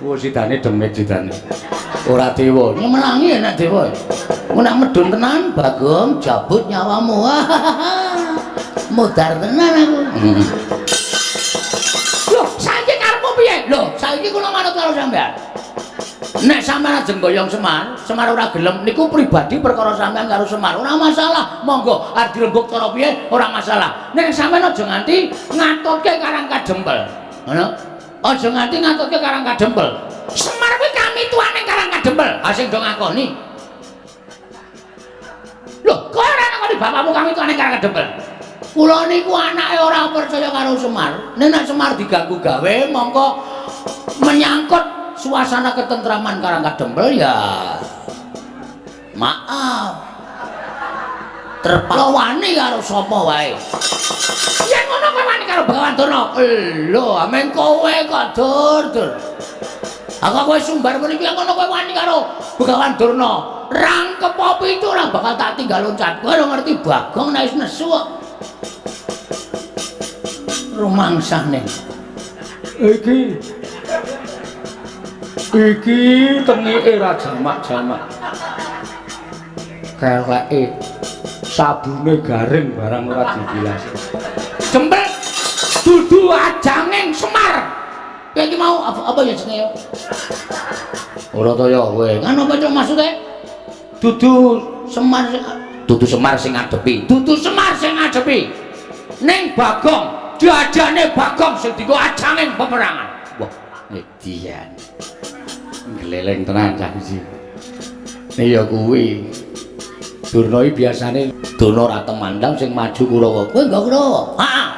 [SPEAKER 1] Wah, sidane demit sidane. Ora dewa. Nyemelangi nek dewa. Mun nek medhun tenan, Bagong jabut nyawamu. Modar tenan aku. Lho, saiki karepmu piye? Lho, saiki kula manut karo sampean. Nek sampean ajeng boyong Semar, Semar ora gelem niku pribadi perkara sampean karo Semar. Ora masalah, monggo arep dirembug cara piye ora masalah. Nek sampean aja nganti ngatutke Karang Kadempel. Ngono? Aja nganti ngatutke Karang Kadempel. Semar kuwi kami tuane Karang Kadempel. Kadempel, ha sing do ngakoni. Lho, kowe ora ngakoni bapakmu kang itu ning Karang Kadempel. Kula niku anake ora percaya karo Semar. Nek nek Semar diganggu gawe mongko menyangkut suasana ketentraman Karang Kadempel ya. Maaf. Terpaksa wani karo sapa wae. Yen ngono kowe wani karo Begawan Durna. Lho, amen kowe kok dur-dur. Aku kowe sumbar mriki ngono kowe wani karo Begawan Durna. Rangkep pitu ora bakal tak tinggal loncat. Kowe ora ngerti Bagong nek wis nesu kok. Rumangsane.
[SPEAKER 2] Iki iki tengike ra jamak-jamak. Keleke sabune garing barang ora dibilas.
[SPEAKER 1] Jembel dudu ajanging Semar. Kowe iki mau apa ya jenenge ya? Ora ta ya kowe. Ngono apa cuk maksude? Dudu Semar, dudu Semar sing ngadepi. Dudu Semar sing ngadepi. Ning Bagong, diajane Bagong sing dienggo ajanging peperangan.
[SPEAKER 2] Wah, edian. Gleleng tenan cah iki. Ya kuwi. Durna iki biasane
[SPEAKER 1] Durna ora temandang sing maju Kurawa. Kowe nggo Kurawa? Heeh.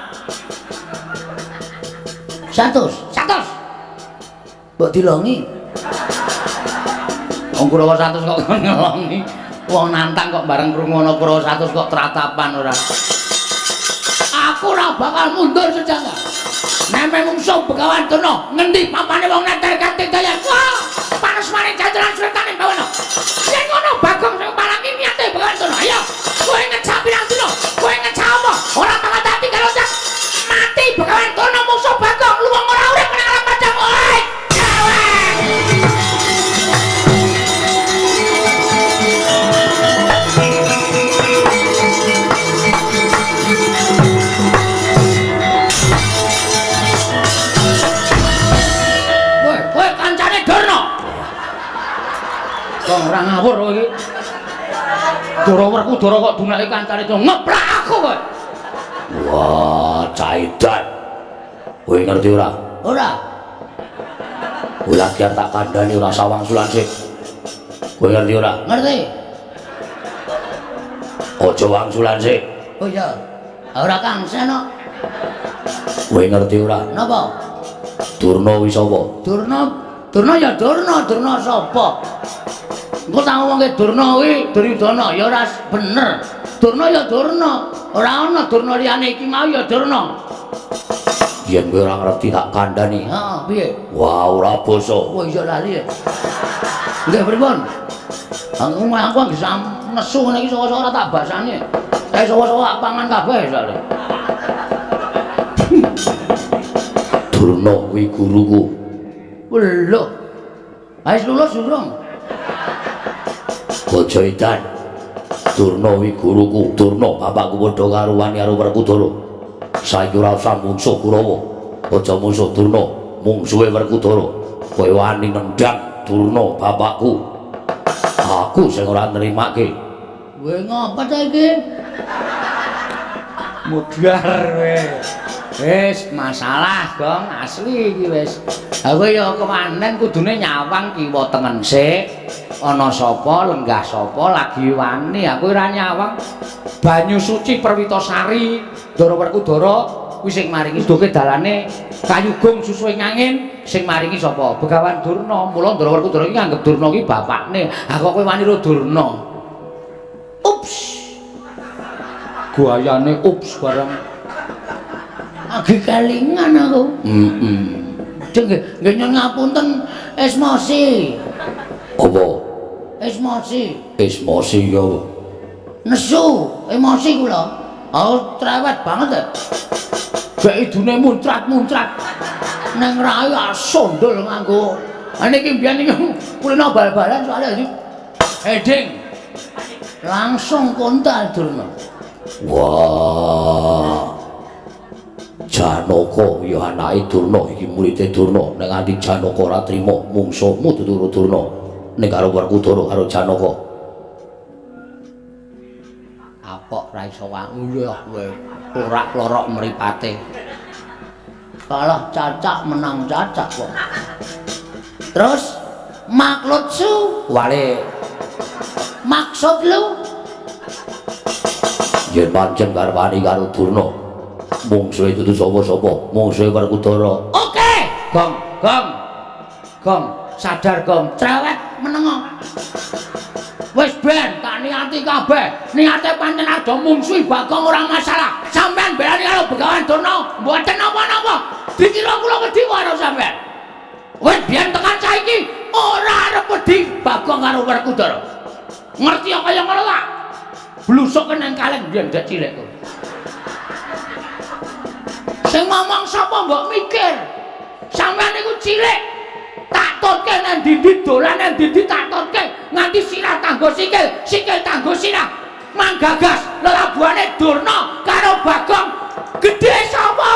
[SPEAKER 1] 100, 100. Mbok dilongi. Wong Kurawa 100 kok ngelongi. Wong nantang kok bareng krungu ana Kurawa 100 kok tratapan ora. Aku ora bakal mundur sejangka. Neme mungsuh Begawan Durna, ngendi papane wong neter kanthi daya. Wah, panas maring jajaran sretane bawana. Yen ngono Bagong sing palangi niate Begawan Durna. Ayo, kowe ngejak pirang dina? Kowe ngejak apa? Ora bakal tak tinggal loncat. Mati Begawan Durna mungsuh Bagong, luwung ora urip nang alam padang. Oi, gawe. Ora ngawur kowe iki. Ndara Werkudara kok dunake kancane to ngeplak aku kowe.
[SPEAKER 2] Wah, caidan. Kowe ngerti ora?
[SPEAKER 1] Ora.
[SPEAKER 2] Kowe lagi tak kandhani ora sawang sulan sik. Kowe ngerti ora?
[SPEAKER 1] Ngerti.
[SPEAKER 2] Aja wangsulan sik.
[SPEAKER 1] Oh iya. Ora kangsen kok.
[SPEAKER 2] Kowe ngerti ora?
[SPEAKER 1] Napa?
[SPEAKER 2] Durna kuwi sapa?
[SPEAKER 1] Durna, Durna ya Durna, Durna sapa? Engko tak ngomongke Durna kuwi Duryudana ya ora bener. Durna ya Durna, ora ana Durna liyane iki mau ya Durna.
[SPEAKER 2] Yen kowe ora ngerti tak kandhani.
[SPEAKER 1] Heeh, piye?
[SPEAKER 2] Wah, ora basa.
[SPEAKER 1] Wah, iya lali ya. Nggih pripun? Aku nggih nesu ngene iki saka-saka ora tak basane. Kae saka-saka tak pangan kabeh soalé.
[SPEAKER 2] Durna kuwi guruku.
[SPEAKER 1] Lho. Wis lulus durung?
[SPEAKER 2] Aja edan. Durna kuwi guruku. Durna bapakku padha karo wani karo Werkudara. Saiki ora usah mungsuh Kurawa. Aja mungsuh Durna, mungsuhe Werkudara. Kowe wani nendang Durna bapakku. Aku sing ora nrimake.
[SPEAKER 1] Kowe ngapa ta iki?
[SPEAKER 2] Mudhar kowe.
[SPEAKER 1] Wis masalah, Gong, asli iki wis. Aku ya kewanen kudune nyawang kiwa tengen sik. Ana sapa lenggah sapa lagi wani, aku ora nyawang. Banyu suci Perwitasari, Ndara Werkudara kuwi sing maringi duke dalane kayugung susuhe angin sing maringi sapa? Begawan Durna. Mula Ndara Werkudara iki nganggep Durna iki bapakne. Ha kok kowe wani ro Durna? Ups.
[SPEAKER 2] Guayane ups bareng.
[SPEAKER 1] Agi kelingan aku.
[SPEAKER 2] Heeh.
[SPEAKER 1] Nggih nyuwun ngapunten Esmosi.
[SPEAKER 2] Apa?
[SPEAKER 1] Esmosi.
[SPEAKER 2] Esmosi ya apa?
[SPEAKER 1] Nesu, emosi kula. Aku cerewet banget ya. Gek idune muncrat-muncrat. Neng rai sondol nganggo. Niki mbiyen iki kulino bal-balan soalnya iki heading. Langsung kontal Durna.
[SPEAKER 2] Wah. Janaka ya anake Durna iki murite Durna. Nek nganti Janaka ora trima mungsuhmu dudu Durna. Ning karo Werkudara karo Janaka.
[SPEAKER 1] Apok ra iso wangun kowe. Ora klorok mripate. Kalah cacak menang cacak kok. Terus Maklutsu
[SPEAKER 2] Wale
[SPEAKER 1] maksud lu
[SPEAKER 2] yen pancen garwani karo Durna. Mungsuhe dudu sapa-sapa, mungsuhe Werkudara.
[SPEAKER 1] Oke, Gong, Gong. Gong, sadar Gong, cerewet menengo. Wis ben tak niati kabeh. Niate pancen ado mungsuhi Bagong ora masalah. Sampeyan belani karo Begawan Durna, mboten napa-napa. Dikira kula wedi karo sampeyan. Wis biyen tekan saiki ora arep wedi Bagong karo Werkudara. Ngerti ya kaya ngono ta? Blusuk nang kaleng biyen dek cilik kok. Sing ngomong sapa mbok mikir? Sampeyan niku cilik. Tak tutke nang ndi-ndi dolan nang ndi-ndi tak tutke nganti sirah tanggo sikil, sikil tanggo sirah. Manggagas lelabuhane Durna karo Bagong gedhe sapa?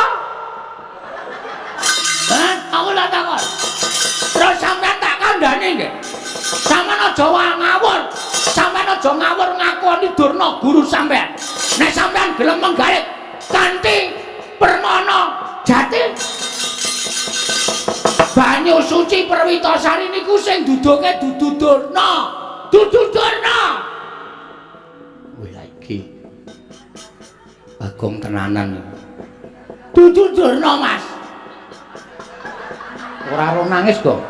[SPEAKER 1] Hah? Aku lak takon. Terus sampeyan tak kandhani nggih. Sampeyan aja ngawur. Sampeyan aja ngawur ngakoni Durna guru sampeyan. Nek sampeyan gelem menggalit kanthi permana jati banyu suci Perwitasari niku sing duduke dudu Durna. Dudu Durna. Wih lha iki Bagong tenanan iki. Dudu Durna, Mas. Ora ro nangis, Gong.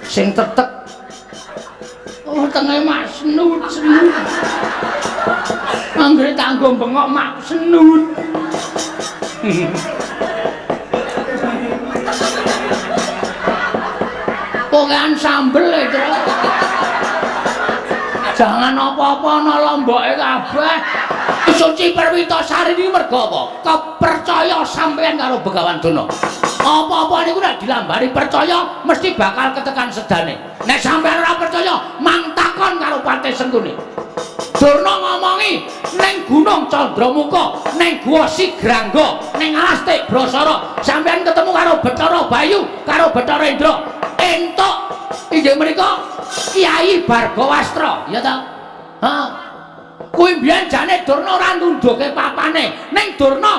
[SPEAKER 1] Sing tetek. Oh, tenge mak senut senut. Anggere tanggo bengok mak senut. Pokokan sambel e, Tru. Jangan apa-apa ana lomboke kabeh. Suci Perwitasari niki mergo apa? Kepercaya sampeyan karo Begawan Durna. Apa-apa niku nek dilambari percaya mesti bakal ketekan sedane. Nek sampeyan ora percaya, mang takon karo Patih Sengkuni. Durna ngomongi ning Gunung Candramuka, ning Gua Sigrangga, ning Alas Tibrasara, sampeyan ketemu karo Bathara Bayu, karo Bathara Indra. Entuk inggih menika Kyai Bargawastra, ya ta? Ha. Kuwi mbiyen jane Durna ora nundhuke papane, ning Durna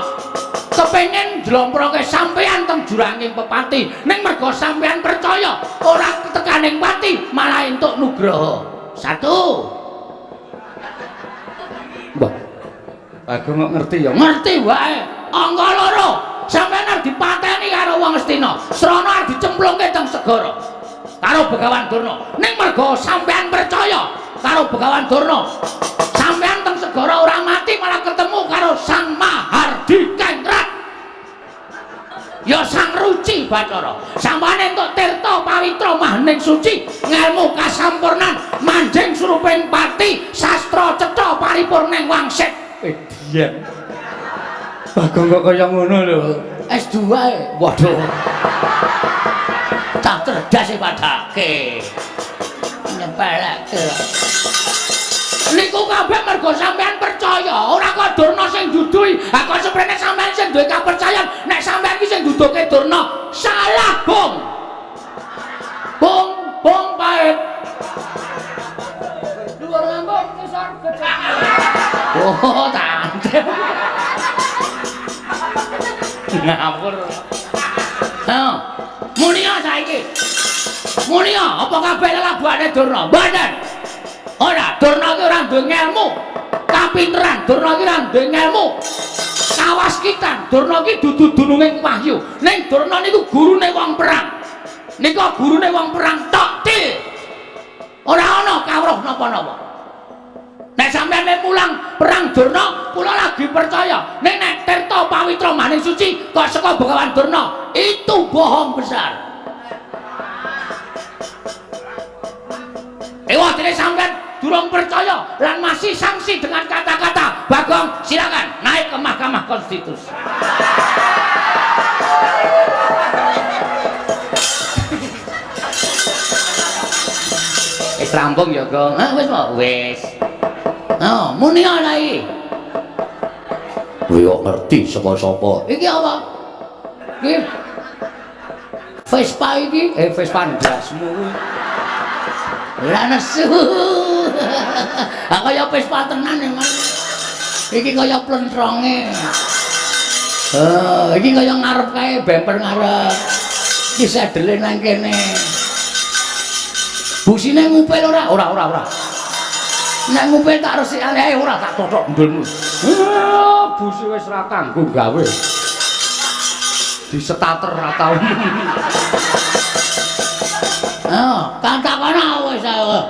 [SPEAKER 1] kepengin njlomproke sampeyan teng juranging pepati, ning mergo sampeyan percaya ora tekaning pati malah entuk nugraha. Satu. Mbah. Bagong kok ngerti ya? Ngerti wae. Angka loro, sampeyan arep dipateni karo wong Astina. Srana arep dicemplungke teng segara karo Begawan Durna. Ning mergo sampeyan percaya karo Begawan Durna, sampeyan teng segara ora mati malah ketemu karo Sang Mahardikengrat. Ya Sang Ruci Bathara. Sampane entuk tirta pawitra mahning suci, ngelmu kasampurnan, manjing suruping pati, sastra cetha paripurning wangsit. Edian.
[SPEAKER 3] Bagong kok kaya ngono lho.
[SPEAKER 1] S2 e. Waduh. Cah cerdas e padake. Nyepelekke. Niku kabeh mergo sampean percaya, ora kok Durna sing duduhi. Ha kok seprene sampean sing duwe kapercayan, nek sampean ki sing duduhke Durna, salah, Bung. Bung, Bung pahit. Dhuwur ngambung ngisor gejek. Oh, tante. Ngawur. Ha. Munia saiki. Munia apa kabeh lelabuhane Durna? Mboten. Ora, Durna ki ora duwe ngelmu. Kapinteran Durna ki ora duwe ngelmu. Kawaskitan Durna ki dudu dununging wahyu. Ning Durna niku gurune wong perang. Nika gurune wong perang tok til. Ora ana kawruh napa-napa. Nek sampeyan mulang perang Durna, kula lagi percaya. Ning nek tirta pawitra maning suci kok saka Begawan Durna, itu bohong besar. Ewa dene sampeyan durung percaya lan masih sanksi dengan kata-kata Bagong, silakan naik ke Mahkamah Konstitusi. Wis rampung ya, Gong. Hah, wis po? Wis. Oh, muni ana iki.
[SPEAKER 2] Kowe kok ngerti saka sapa?
[SPEAKER 1] Iki apa? Iki Vespa iki,
[SPEAKER 3] Vespa ndasmu kuwi.
[SPEAKER 1] Ora nesu. Ha kaya Vespa tenan ya, Mas. Iki kaya plentronge. Oh, iki kaya ngarep kae bemper ngarep. Iki sedele nang kene. Busine ngupil ora? Ora, ora, ora. Nek ngupil tak resikane ae ora tak tothok ndulmu. Busi wis ora kanggo gawe. Disetater ra tau. Ah, kang takono wis ae.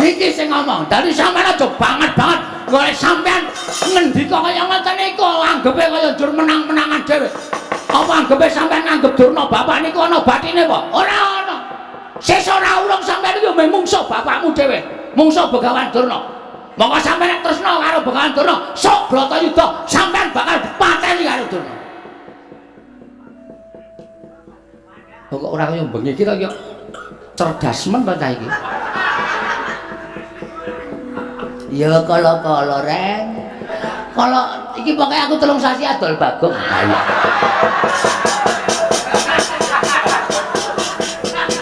[SPEAKER 1] Iki sing ngomong, dadi sampean aja banget-banget golek sampean ngendika kaya ngoten niku anggepe kaya njur menang-menangan dhewe. Apa anggepe sampean nganggep Durna bapak niku ana batine apa? Ora ana. Sesuk ora urung sampean iki meh mungsuh bapakmu dhewe, mungsuh Begawan Durna. Monggo sampean nek tresna karo Begawan Durna, sok Bratayuda sampean bakal dipateni karo Durna. Kok ora kaya bengi iki to ya cerdas men to cah iki. Ya kala-kala reng. Kala iki pokoke aku 3 sasi adol Bagong. Ha iya.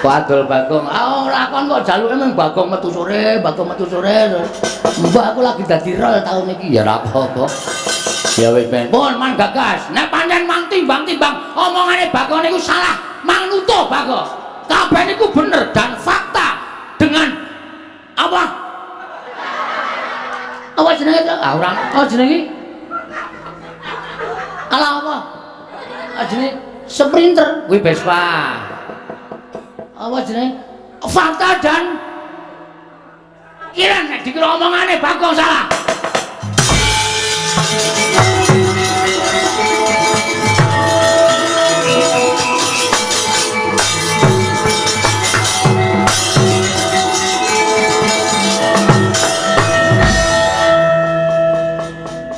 [SPEAKER 1] Kok adol Bagong? Ah ora kon kok jaluke mung Bagong metu sore, Bagong metu sore. Mbah aku lagi dadi rol taun iki ya ora apa-apa. Ya wis ben. Pun man gagas. Nek pancen mang timbang-timbang omongane Bagong niku salah, mang nutuh Bagong. Kabeh niku bener dan fakta dengan apa? Apa jenenge to? Ah ora. Apa jenenge? Alah apa? Ah jenenge Sprinter kuwi Vespa. Apa jenenge? Fakta dan kiran nek dikira omongane Bagong salah.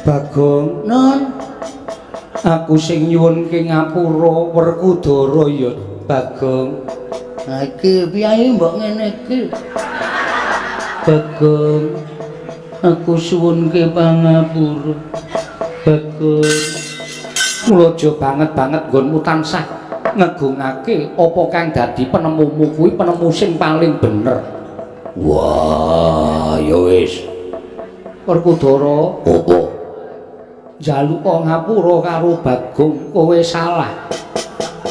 [SPEAKER 5] Bagong,
[SPEAKER 1] Nun,
[SPEAKER 5] aku sing nyuwunke ngapura Werkudara ya Bagong.
[SPEAKER 1] Nah iki piye mbok ngene iki?
[SPEAKER 5] Bagong, aku suwunke pangapura. Bagong, kula aja banget-banget nggonmu tansah ngegungake apa kang dadi penemumu kuwi penemu sing paling bener.
[SPEAKER 2] Wah, ya wis.
[SPEAKER 5] Werkudara,
[SPEAKER 2] Apa?
[SPEAKER 5] njaluk ngapura karo Bagong, kowe salah.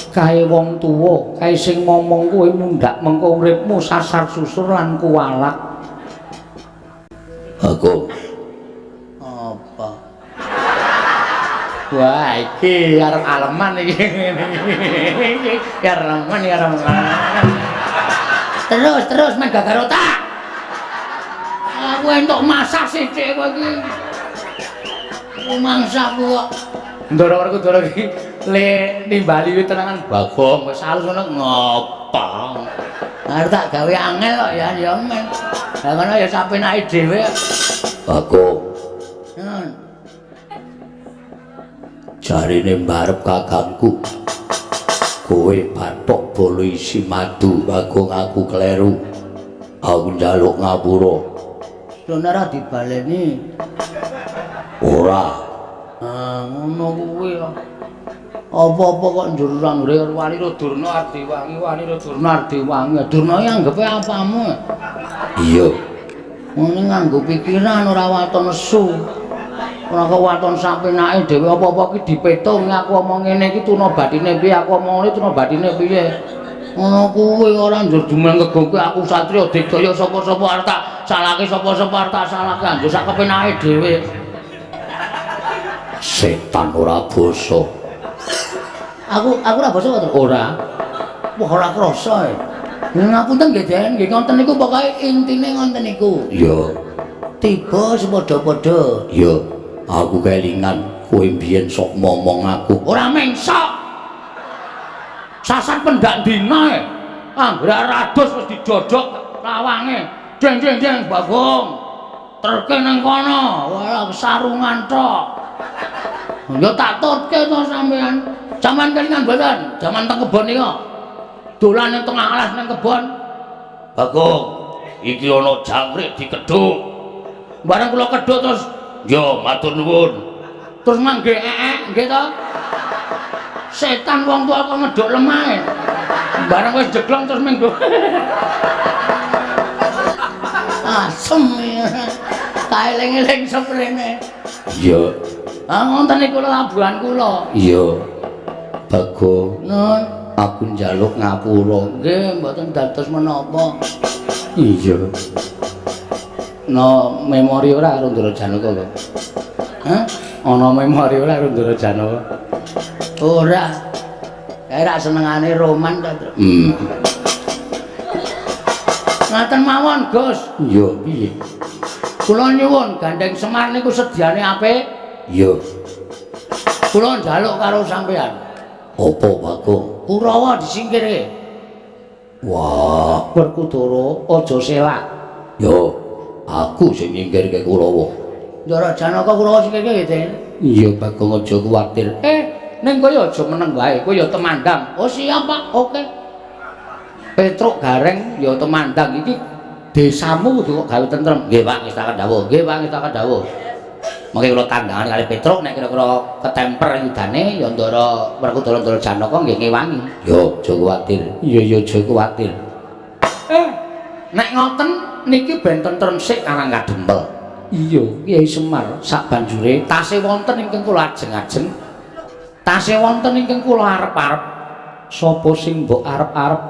[SPEAKER 5] Kae wong tuwa, kae sing ngomong kowe mundhak mengko uripmu sasar susur lan kuwalak.
[SPEAKER 2] Bagong.
[SPEAKER 1] Apa? Wah, iki arep aleman iki. Iki aleman ya aleman. Terus terus men gagar otak. Aku entuk masak sithik kowe iki. Mangsaku kok.
[SPEAKER 5] Ndara Werkudara iki le nimbali tenangan
[SPEAKER 1] Bagong wis halus ngono ngopo. Arep tak gawe angel kok ya ya men. Lah ngono ya sapenake dhewe.
[SPEAKER 2] Bagong.
[SPEAKER 1] Nun.
[SPEAKER 2] Jarine mbarep kakangku. Kowe bathok bolo isi madu, Bagong aku kleru. Aku njaluk ngapura.
[SPEAKER 1] Sono ora dibaleni.
[SPEAKER 2] Ora.
[SPEAKER 1] Ah ngono kuwi kok. Apa-apa kok njur anggere Wanira Durna Ardiwangi, Wanira Durna Ardiwangi. Durna iki anggepe apamu?
[SPEAKER 2] Iya.
[SPEAKER 1] Ngene nganggo pikiran ora waton nesu. Ora kok waton sapenake dhewe apa-apa iki dipetung aku omong ngene iki tuna batine piye, aku omong ngene tuna batine piye. Ngono kuwi ora njur dumel ngegongke aku satriya digdaya sapa-sapa arep tak salahke sapa-sapa arep tak salahke anjur sak kepenake dhewe.
[SPEAKER 2] Setan ora basa.
[SPEAKER 1] Aku ora basa to?
[SPEAKER 5] Ora.
[SPEAKER 1] Wah ora krasa e. Ngapunten nggih Den, nggih ngoten niku pokoke intine ngoten niku.
[SPEAKER 2] Iya.
[SPEAKER 1] Tiba sepadha-padha.
[SPEAKER 2] Iya. Aku kelingan kowe mbiyen sok momong aku.
[SPEAKER 1] Ora mengsok. Sasan pendak dina e. Anggere rados wis dijojok lawange. Deng deng deng Bagong. Terke nang kono, wah sarungan tok. Ya tak tutke to sampean. Sampean kelingan mboten? Jaman teng kebon nika. Dolan ning tengah alas ning kebon.
[SPEAKER 2] Bagong, iki ana jangkrik dikedhuk.
[SPEAKER 1] Bareng kula kedhuk terus
[SPEAKER 2] ya matur nuwun.
[SPEAKER 1] Terus mangge ee nggih to. Setan wong tuwa kok ngedhuk lemahe. Bareng wis jeglong terus minggu. Asem ya. Tak eling-eling seprene.
[SPEAKER 2] Iya.
[SPEAKER 1] Ah ngoten niku labuhan kula.
[SPEAKER 2] Iya. Bagong,
[SPEAKER 1] Nun,
[SPEAKER 2] aku njaluk ngapura.
[SPEAKER 1] Nggih, mboten dados menapa.
[SPEAKER 5] Iya. No memori ora karo Ndara Janaka kok. Hah? Ana memori ora karo Ndara Janaka?
[SPEAKER 4] Ora. Kae rak senengane roman ta, Tru. Ngaten mawon, Gus.
[SPEAKER 5] Iya, piye?
[SPEAKER 4] Kula nyuwun gandeng Semar niku sediane apik.
[SPEAKER 2] Iya.
[SPEAKER 4] Kula njaluk karo sampean.
[SPEAKER 2] Apa, Bagong?
[SPEAKER 4] Kurawa disingkirke.
[SPEAKER 2] Wah,
[SPEAKER 5] Werkudara aja selak.
[SPEAKER 2] Yo, aku sing nyingkirke Kurawa.
[SPEAKER 4] Ndara Janaka Kurawa singkirke nggih, Den.
[SPEAKER 5] Iya, Bagong aja kuwatir. Ning kowe aja meneng wae, kowe ya temandang.
[SPEAKER 4] Oh, siap, Pak. Oke.
[SPEAKER 5] Petruk Gareng ya temandang iki desamu kudu kok gawe tentrem.
[SPEAKER 4] Nggih, Pak, ngestaken dawuh. Nggih, Pak, ngestaken dawuh. Mangke kula tandhangan kali Petruk nek kira-kira ketemper yudane ya Ndara Werkudara Ndara Janaka nggih ngewangi.
[SPEAKER 2] Yo, aja kuwatir.
[SPEAKER 5] Iya, iya, aja kuwatir. Nek ngoten niki ben tentrem sik Karang Kadempel. Iya, Kyai Semar sak banjure tasih wonten ingkang kula ajeng-ajeng. Tasih wonten ingkang kula arep-arep. Sapa sing mbok arep-arep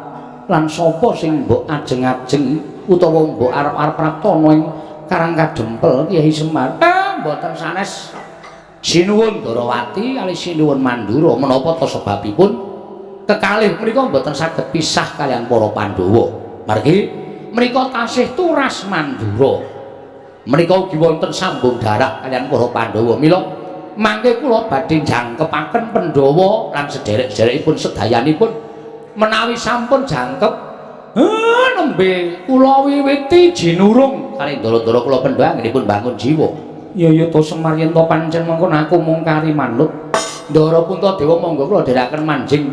[SPEAKER 5] lan sapa sing mbok ajeng-ajeng utawa mbok arep-arep praptana ing Karang Kadempel Kyai Semar? Mboten sanes. Sinuwun Darawati kalih sinuwun Mandura menapa ta sebabipun kekalih menika mboten saged pisah kaliyan para Pandhawa. Margi menika tasih turas Mandura. Menika ugi wonten sambung darah kaliyan para Pandhawa. Mila mangke kula badhe jangkepaken Pandhawa lan sederek-sederekipun sedayanipun menawi sampun jangkep nembe kula wiwiti jinurung kalih ndara-ndara kula Pandhawa anggenipun bangun jiwa. Iya ya to Semar yen to pancen mengkono aku mung kari manut. Ndara Puntadewa monggo kula dherekaken manjing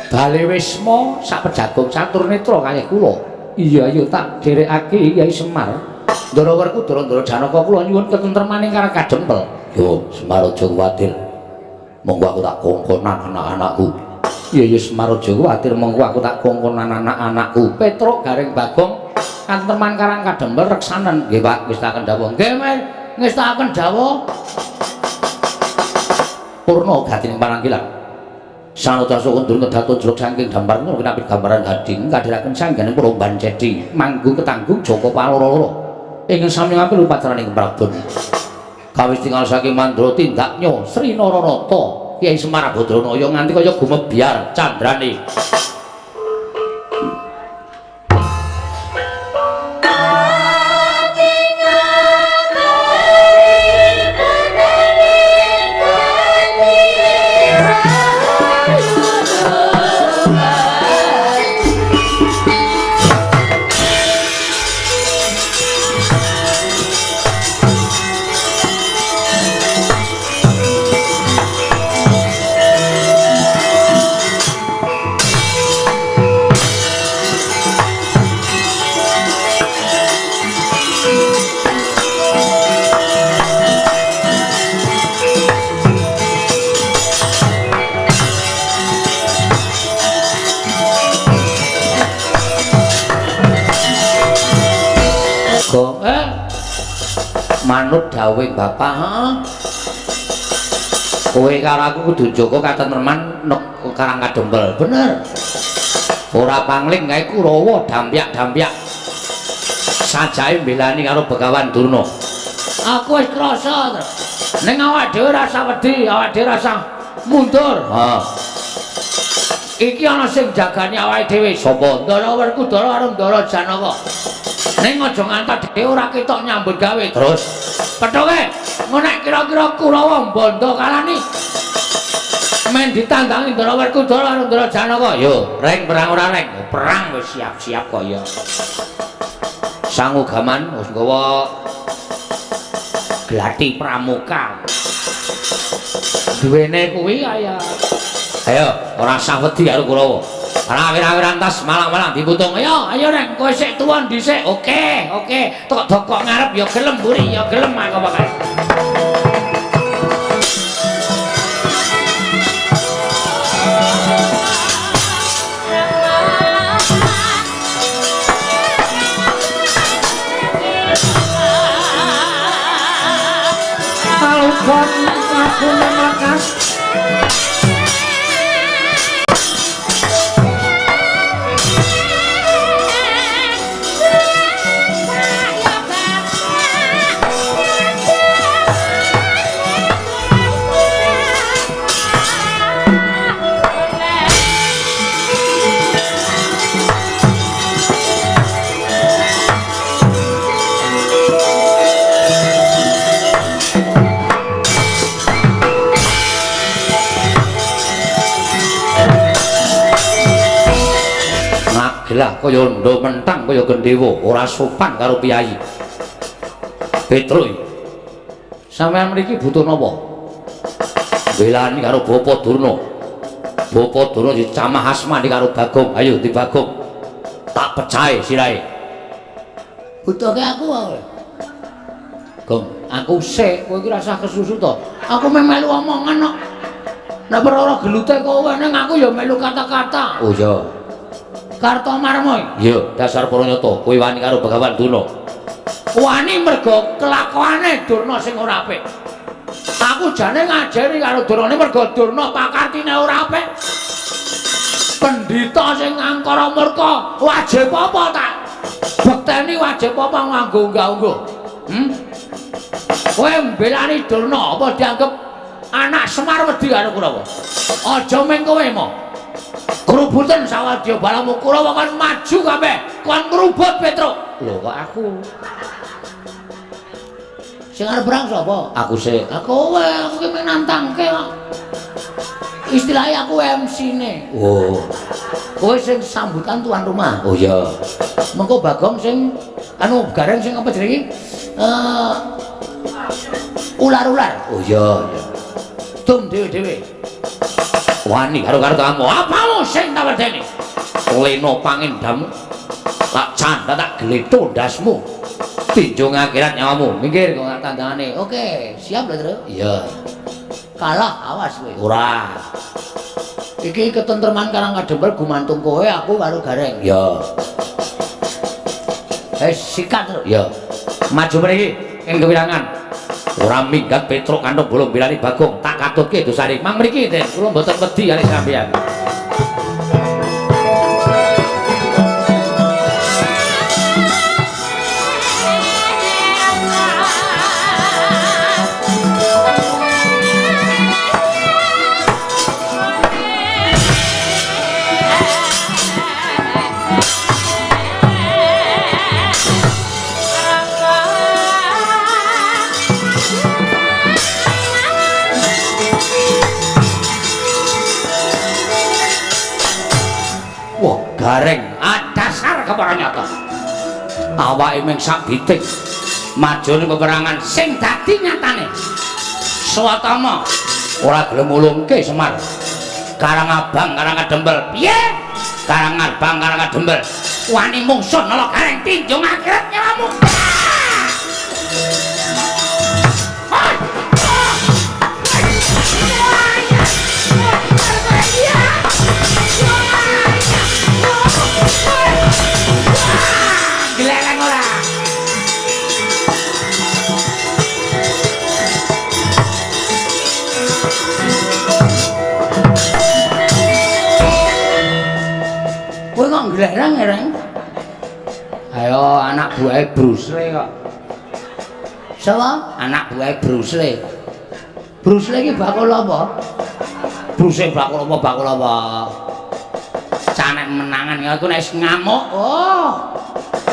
[SPEAKER 5] Bale Wisma sak pejagung catur netra kalih kula. Iya ayo tak dherekake Kyai Semar. Ndara Werkudara Ndara Janaka kula nyuwun ketentremaning Karang Kadempel.
[SPEAKER 2] Yo Semar aja kuwatir. Monggo aku tak kongkonan anak-anakku.
[SPEAKER 5] Iya ya Semar aja kuwatir, monggo aku tak kongkonan anak-anakku. Petruk Gareng Bagong kantreman Karang Kadempel reksanen.
[SPEAKER 4] Nggih Pak, ngestaken dawuh. Nggih men, ngestaken dawuh.
[SPEAKER 5] Purna gatining pananggilan. Sanata sukundur ngedato jlok saking dampar kinapit gambaran gading kadhiraken sangganing Puromban Cedi manggung ketanggung Joko Paloro-loro ingkang sami ngampil upacaraning Prabon. Kawis tinggal saking Mandra tindaknya Sri Nararata Kyai Semar Badranaya nganti kaya gumebyar candrane. Manut dawuhe bapak, heeh. Kowe karo aku kudu njaga katentreman nek Karang Kadempel. Bener. Ora pangling kae Kurawa dampyak-dampyak. Sajae mbelani karo Begawan Durna.
[SPEAKER 4] Aku wis krasa. Ning awak dhewe rasa wedi, awak dhewe rasa mundur.
[SPEAKER 5] Heeh.
[SPEAKER 4] Iki ana sing jagani awake dhewe.
[SPEAKER 5] Sapa?
[SPEAKER 4] Ndara Werkudara karo Ndara Janaka. Ning aja ngantos dhewe ora ketok nyambut gawe.
[SPEAKER 5] Terus
[SPEAKER 4] pethuke nek kira-kira Kurawa mbondo kalani men ditandangi Ndara Werkudara karo Ndara Janaka.
[SPEAKER 5] Yo, reng perang ora reng?
[SPEAKER 4] Perang wis siap-siap kok ya.
[SPEAKER 5] Sangu gaman wis nggawa
[SPEAKER 4] glati pramuka. Duwene kuwi kaya.
[SPEAKER 5] Ayo, ora usah wedi karo Kurawa. Rawir-rawir antas malang-malang diputung.
[SPEAKER 4] Ayo, ayo reng, kowe sik tuwa dhisik. Oke, oke. Tok dokok ngarep ya gelem mburi, ya gelem aku pokoke.
[SPEAKER 1] Alukon aku melekas. Gelah kaya ndha mentang kaya gendhewa, ora sopan karo piyayi. Petruk. Sampeyan mriki butuh napa? Belani karo Bapak Durna. Bapak Durna dicamah asmani karo Bagong. Ayo di Bagong. Tak pecahe sirahe. Butuhke aku wae. Gong, aku sik, kowe iki rasah kesusu to. Aku meh melu omongan kok. Nek perkara gelute kowe ning aku ya melu kata-kata. Oh iya. Kartomarma. Iya, dasar para nyata, kowe wani karo Begawan Durna. Wani mergo kelakuane Durna sing ora apik. Aku jane ngajari karo Durna mergo Durna pakartine ora apik. Pendhita sing angkara murka, wajib apa tak bekteni wajib apa nganggo unggah-ungguh. Kowe mbelani Durna apa dianggep anak Semar wedi karo Kurawa? Aja mung kowe mo. Krubuten sawadya balamu Kurawa kon maju kabeh, kon ngrubut Petruk. Lho kok aku? Sing arep perang sapa? Aku sik. Lah kowe, aku ki mung nantangke kok. Istilahnya aku MC-ne. Oh. Kowe sing sambutan tuan rumah. Oh iya. Mengko Bagong sing anu Gareng sing apa jenenge? Ular-ular. Oh iya, iya. Dum dhewe-dhewe. Wani karo kamu. Apamu sing tak wedeni? Lena pangendamu. Tak canda tak gletho ndasmu. Tinjung akhirat nyawamu. Minggir kok tandangane. Oke, siap lho, Tru. Iya. Kalah awas kowe. Ora. Iki ketentreman Karang Kadempel gumantung kowe, aku karo Gareng. Iya. Sikat, Tru. Iya. Maju mriki ing kewirangan. Ora minggat Petruk kanthong bolong bilani Bagong, tak katutke dosane. Mang mriki, Den, kula mboten wedi kali sampeyan. Gareng, dasar kepara nyata. Awake mung sak bitik maju ning peperangan sing dadi nyatane. Swatama ora gelem mulungke Semar. Karang Abang, Karang Kadempel. Piye? Karang Abang, Karang Kadempel. Wani mungsuh nala Gareng tinjung akhirat nyawamu. Gleleng ora. Kowe kok gleleng-gleleng? Ayo anak buahe Bruce Lee kok. Sapa? Anak buahe Bruce Lee. Bruce Lee iki bakul apa? Bruce Lee bakul apa? Bakul apa? Canek menangan aku nek wis ngamuk. Oh.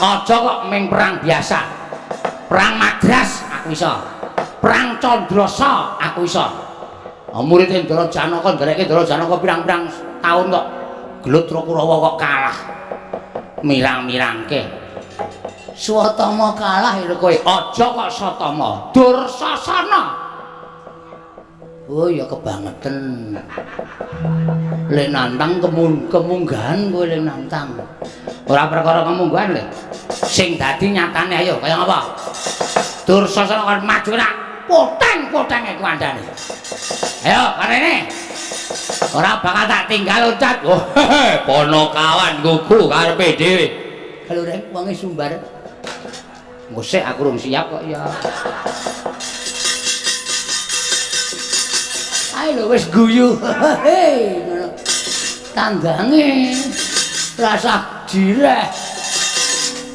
[SPEAKER 1] Aja kok ming perang biasa. Perang Madras aku iso. Perang Candrasa aku iso. Murid Ndara Janaka ndereke Ndara Janaka pirang-pirang taun kok gelut karo Kurawa kok kalah. Mirang-mirangke. Swatama kalah ya kowe. Aja kok Satama. Dursasana. Oh ya kebangetan. Le nantang kemunggahan kowe le nantang. Ora perkara kemunggahan le. Sing dadi nyatane ayo kaya ngapa? Dursasana kon maju nak poteng-potenge kuandane. Ayo karene. Ora bakal tak tinggal loncat. Oh, ponokawan gugu karepe dhewe. Kalureng wonge sumbar. Ngosek aku rung siap kok ya. Ayo lho wis guyu. Hei ngono. Tandange rasah direh.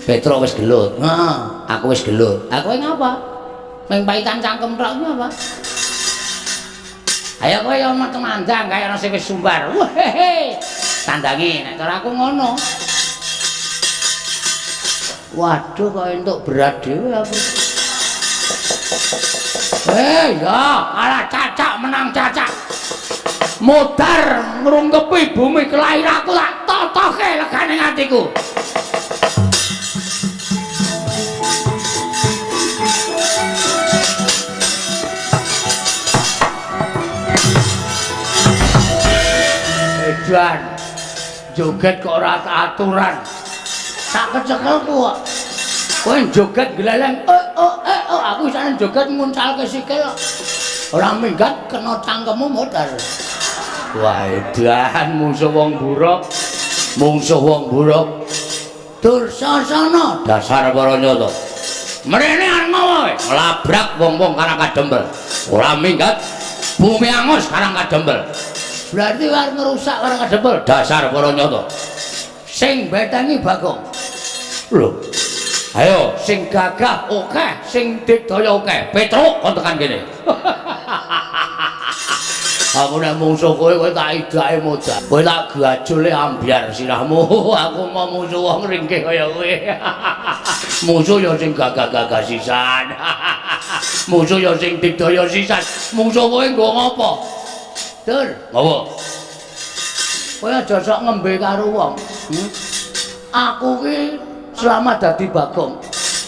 [SPEAKER 1] Petruk wis gelut. Heeh, aku wis gelut. Aku ngapa? Ming paitan cangkem tok ngapa? Ayo kowe yo temandang kaya ana sing wis sumbar. Wehehe. Tandange nek cara aku ngono. Waduh kok entuk berat dhewe aku. Ya, kalah cacak menang cacak. Modar ngrungkepi bumi kelahiranku tak toto
[SPEAKER 4] Totoke legane atiku. Edan. Joget kok ora aturan. Sak kecekelku kok. Kowe joget gleleng, oh, aku isane joget nguncalke sikil. Ora minggat kena cangkemmu modar. Wah, edan mungsuh wong buruk. Mungsuh wong buruk. Dursasana dasar para nyata. Mrene arep ngowo kowe? Nglabrak wong-wong Karang Kadempel. Ora minggat bumi angus Karang Kadempel. Berarti arep ngrusak Karang Kadempel dasar para nyata. Sing betengi Bagong. Lho. Ayo sing gagah akeh, sing digdaya akeh. Petruk kon tekan kene. Aku nek mungsuh kowe, kowe tak idake modal. Kowe tak gajule ambyar sirahmu. Aku mau mungsuh wong ringkih kaya kowe. Mungsuh ya sing gagah-gagah sisan. Mungsuh ya sing digdaya sisan. Mungsuh kowe nggo ngopo? Dur, ngopo? Kowe aja sok ngembe karo wong. Aku ki selama dadi Bagong,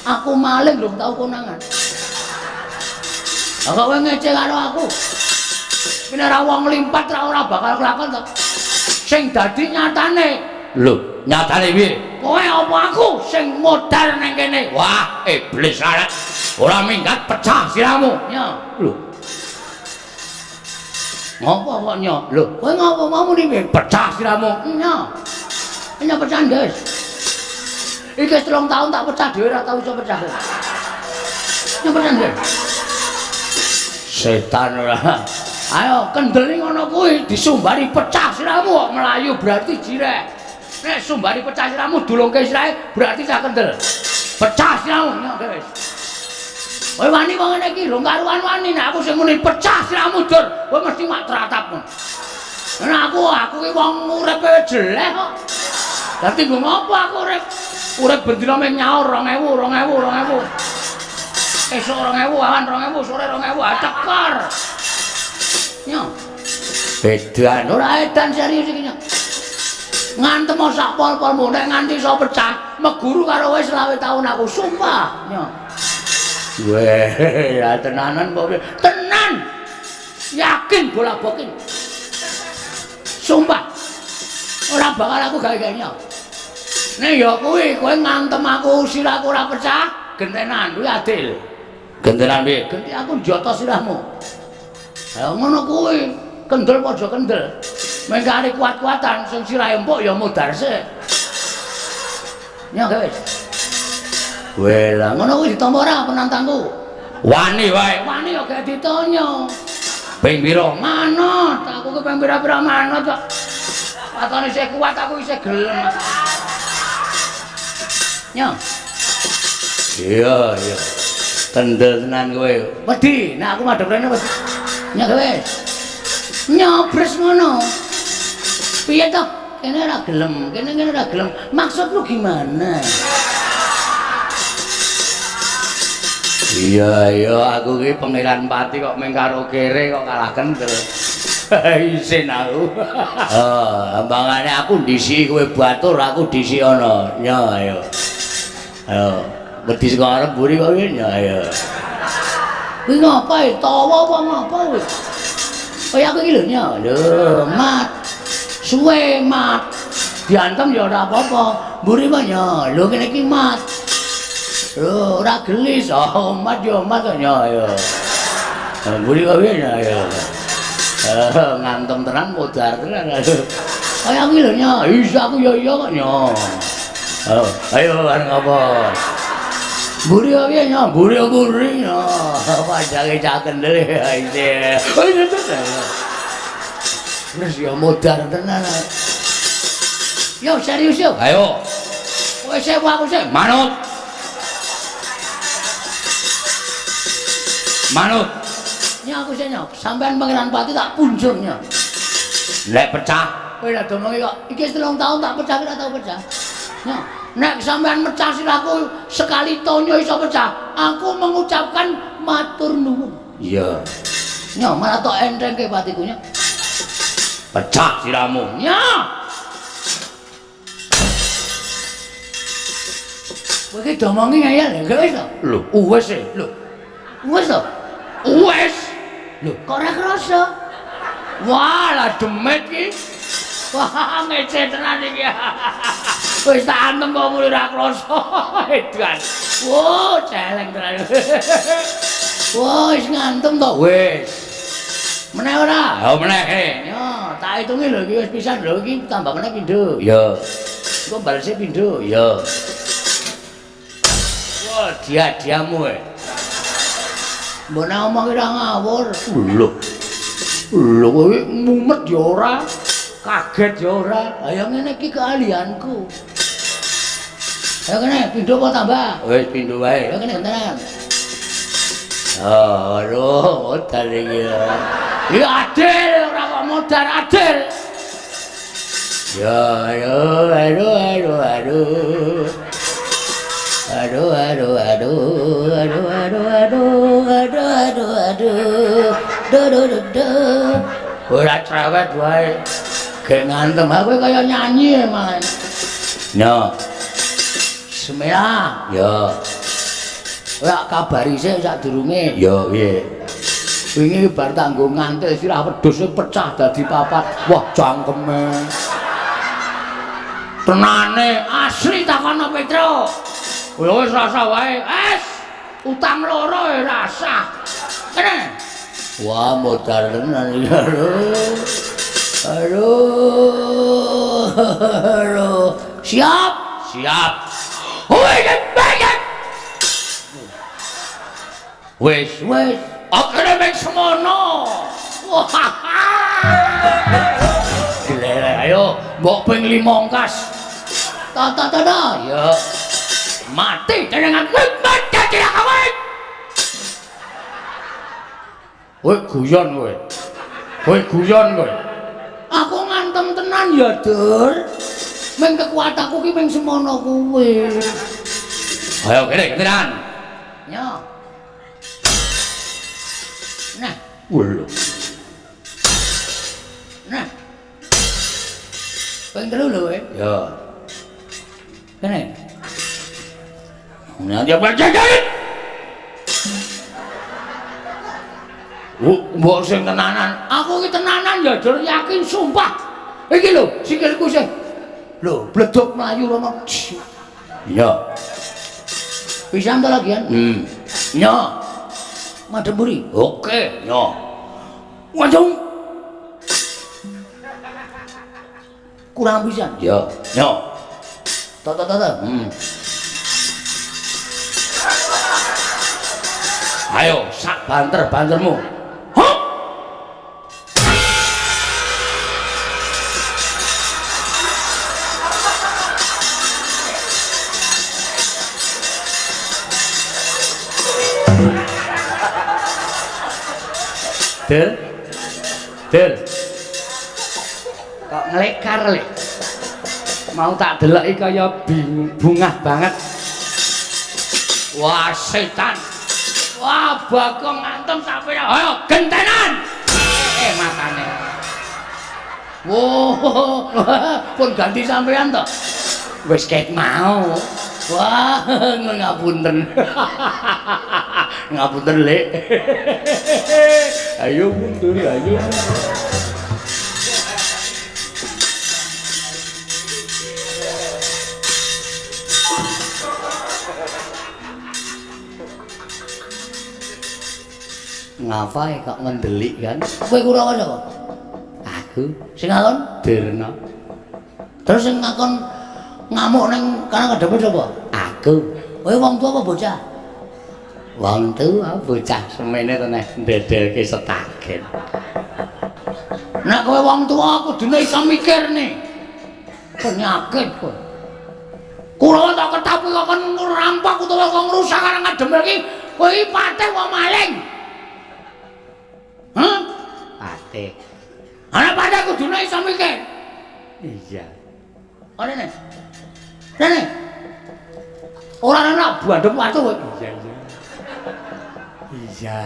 [SPEAKER 4] aku maling lho tau konangan. Lah kok kowe ngece karo aku? Nek ora wong limpat ora bakal kelakon to. Sing dadi nyatane. Lho, nyatane piye? Kowe apa aku sing modar ning kene? Wah, iblis arek. Ora minggat pecah sirahmu. Nya. Lho. Ngopo kok nya? Lho, kowe ngopo mau muni piye? Pecah sirahmu. Nya. Nya pecah, Guys. Iki 3 tahun tak pecah dhewe ora tau iso pecah. Nya pecah, Guys. Setan ora. Ayo kendel ngono kuwi disumbari pecah sirahmu kok melayu berarti jirek. Nek sumbari pecah sirahmu dulungke sirahe berarti cah kendel. Pecah sirahmu nya wis. Kowe wani wong ngene iki lho karuan wani nek aku sing muni pecah sirahmu dur, kowe mesti mak tratap. Nek aku ki wong uripe jelek kok. Dadi nggo ngopo aku urip? Urip bendina mung nyaur 2000 2000 2000. Esuk 2000, awan 2000, sore 2000, cekor. Nyo. Edan ora edan serius iki nyo. Ngantem sak pol-polmu nek nganti iso pecah, meguru karo kowe 25 taun aku sumpah. Nyo. Weh, ya tenanan kok. Tenan. Yakin bola boking. Sumpah. Ora bakal aku gawe-gawe nyo. Nek ya kuwi kowe ngantem aku sirahku ora pecah, gentenan kuwi adil. Gentenan piye? Genti aku njoto sirahmu. Ha ngono kuwi, kendel padha kendel. Mengkare kuat-kuatan sing sirahe empuk ya modar sik. Nya wis. Weh lah ngono kuwi ditampa ora penantangku? Wani wae. Wani ya gak ditanya. Ping pira? Manut, aku ki ping pira-pira manut kok. Watone isih kuat aku isih gelem. Nya. Iya, iya. Kendel tenan kowe. Wedi, nek aku madhep rene wedi. Nya wis. Nyobres ngono. Piye to? Kene ora gelem, kene kene ora gelem. Maksudmu gimana? Iya, iya, aku ki Pangeran Pati kok mung karo kere kok kalah kendel. Isin aku. Oh, ambangane aku ndisi kowe batur, aku ndisi ana. Nya, ayo. Ayo, wedi saka arep mburi kok piye? Nya, ayo. Kuwi ngapa e? Tawa apa ngapa kuwi? Kaya aku iki lho nya. Lho, mat. Suwe mat. Diantem ya ora apa-apa. Mburi kok nya. Lho kene iki mat. Lho, ora gelis. Oh, mat ya mat kok nya ya. Mburi kok piye nya ya. Ngantem tenan modar tenan. Kaya aku iki lho nya. Iya aku ya iya kok nya. Ayo arep ngapa? Mburi piye nya? Mburi-mburi nya. Pajange cah kendel ya isih. Wis ya modar tenan. Yo serius yo. Ayo. Kowe sewu aku sik. Manut. Manut. Nya aku sik nya. Sampean Pangeran Pati tak punjung nya. Nek pecah, kowe lak domongi kok. Iki 3 tahun tak pecah ora tau pecah. Nya. Nek sampean mecah sirahku sekali tonyo iso pecah, aku mengucapkan matur nuwun. Iya. Nya malah tok entengke patiku nya. Pecah sirahmu. Nya. Kowe iki domongi ngeyel ya wis to?
[SPEAKER 1] Lho, wis e.
[SPEAKER 4] Lho. Wis to?
[SPEAKER 1] Wis.
[SPEAKER 4] Lho, kok ora krasa?
[SPEAKER 1] Wah, lah demit iki. Wah, ngece tenan iki. Wis tak antem kok muni ora krasa. Edan.
[SPEAKER 4] Wah, celeng tenan. Wah, wis ngantem to?
[SPEAKER 1] Wis.
[SPEAKER 4] Meneh ora?
[SPEAKER 1] Ya meneh.
[SPEAKER 4] Ya, tak hitungi lho iki wis pisan lho iki tambah meneh pindho.
[SPEAKER 1] Ya.
[SPEAKER 4] Engko balese pindho.
[SPEAKER 1] Ya. Wah, dia-diamu e.
[SPEAKER 4] Mbok nek omong ora ngawur.
[SPEAKER 1] Lho. Lho kowe mumet ya ora, kaget ya ora.
[SPEAKER 4] Ayo ngene iki keahlianku. Ayo kene pindho apa tambah?
[SPEAKER 1] Wis pindho wae.
[SPEAKER 4] Ayo kene gentenan.
[SPEAKER 1] Oh, aduh, modal iki.
[SPEAKER 4] Ya adil, ora kok modal adil.
[SPEAKER 1] Ya, aduh, aduh, aduh, aduh.
[SPEAKER 4] Aduh, aduh, aduh, aduh, aduh, aduh, aduh, aduh, aduh, duh, duh, duh, duh.
[SPEAKER 1] Ora cerewet wae.
[SPEAKER 4] Gek ngantem aku kaya nyanyi emang.
[SPEAKER 1] No.
[SPEAKER 4] Bismillah.
[SPEAKER 1] Ya.
[SPEAKER 4] Ora kabari sik sadurunge.
[SPEAKER 1] Ya, piye?
[SPEAKER 4] Wingi bar tanggo ngantil sirah wedhuse pecah dadi papat.
[SPEAKER 1] Wah, cangkeme.
[SPEAKER 4] Tenane asli takono Petro.
[SPEAKER 1] Wis rasa wae.
[SPEAKER 4] Es, utang loro ya rasa. Kene.
[SPEAKER 1] Wah, modal tenan iki.
[SPEAKER 4] Aduh. Aduh. Siap?
[SPEAKER 1] Siap. Woi, banget. Wis,
[SPEAKER 4] wis.
[SPEAKER 1] Akhire mek semono. Wah. Glelek ayo, mbok ping 5 ongkas.
[SPEAKER 4] Ta ta ta ta.
[SPEAKER 1] Ya. Mati jenengan kowe mati kowe. Kowe guyon kowe. Kowe guyon kowe.
[SPEAKER 4] Aku ngantem tenan ya, Dur. Meng kekuatanku ki meng semono kuwi.
[SPEAKER 1] Ayo kene tenan.
[SPEAKER 4] Ya. Nah,
[SPEAKER 1] lho.
[SPEAKER 4] Nah. Ping 3 lho kowe.
[SPEAKER 1] Ya.
[SPEAKER 4] Kene.
[SPEAKER 1] Nah, dia berjalan. Mbok sing tenanan.
[SPEAKER 4] Aku ki tenanan ya, Dur, yakin sumpah. Iki lho, sikilku sing. Lho, bledok mlayu rono.
[SPEAKER 1] Iya.
[SPEAKER 4] Pisan to lagian?
[SPEAKER 1] Iya.
[SPEAKER 4] Madhep mburi.
[SPEAKER 1] Oke, yo. Waduh.
[SPEAKER 4] Kurang pisan.
[SPEAKER 1] Yo, yo.
[SPEAKER 4] To to to.
[SPEAKER 1] Ayo, sak banter-bantermu. Hop. Del. Del. Kok nglekar le. Mau tak deloki kaya bungah banget. Wah, setan. Wah, Bagong ngantem sampe ayo gentenan. Matane.
[SPEAKER 4] Wow, pun ganti sampean to.
[SPEAKER 1] Wis ket mau.
[SPEAKER 4] Wah, ngapunten.
[SPEAKER 1] Ngapunten, Lek. Ayo mundur, ayo.
[SPEAKER 4] Ngapae kok ngendelik kan? Kowe Kurawa sapa?
[SPEAKER 1] Aku
[SPEAKER 4] sing ngakon
[SPEAKER 1] Dirna.
[SPEAKER 4] Terus sing ngakon ngamuk ning kana kadepe sapa?
[SPEAKER 1] Aku.
[SPEAKER 4] Kowe wong tuwa apa bocah?
[SPEAKER 1] Wong tuwa bocah semene to neh ndedelke setagen.
[SPEAKER 4] Nek kowe wong tuwa kudune iso mikir nih. Penyakit kowe. Kurawa tak ketapi kok kon ngerampok utawa kok ngrusak karo ngademel iki, kowe iki patih wong maling. Hah?
[SPEAKER 1] Patih.
[SPEAKER 4] Ana patih kudune iso mikir.
[SPEAKER 1] Iya.
[SPEAKER 4] Ora ne. Rene. Ora ana bandhek watu kowe.
[SPEAKER 1] Iya, iya. Iya.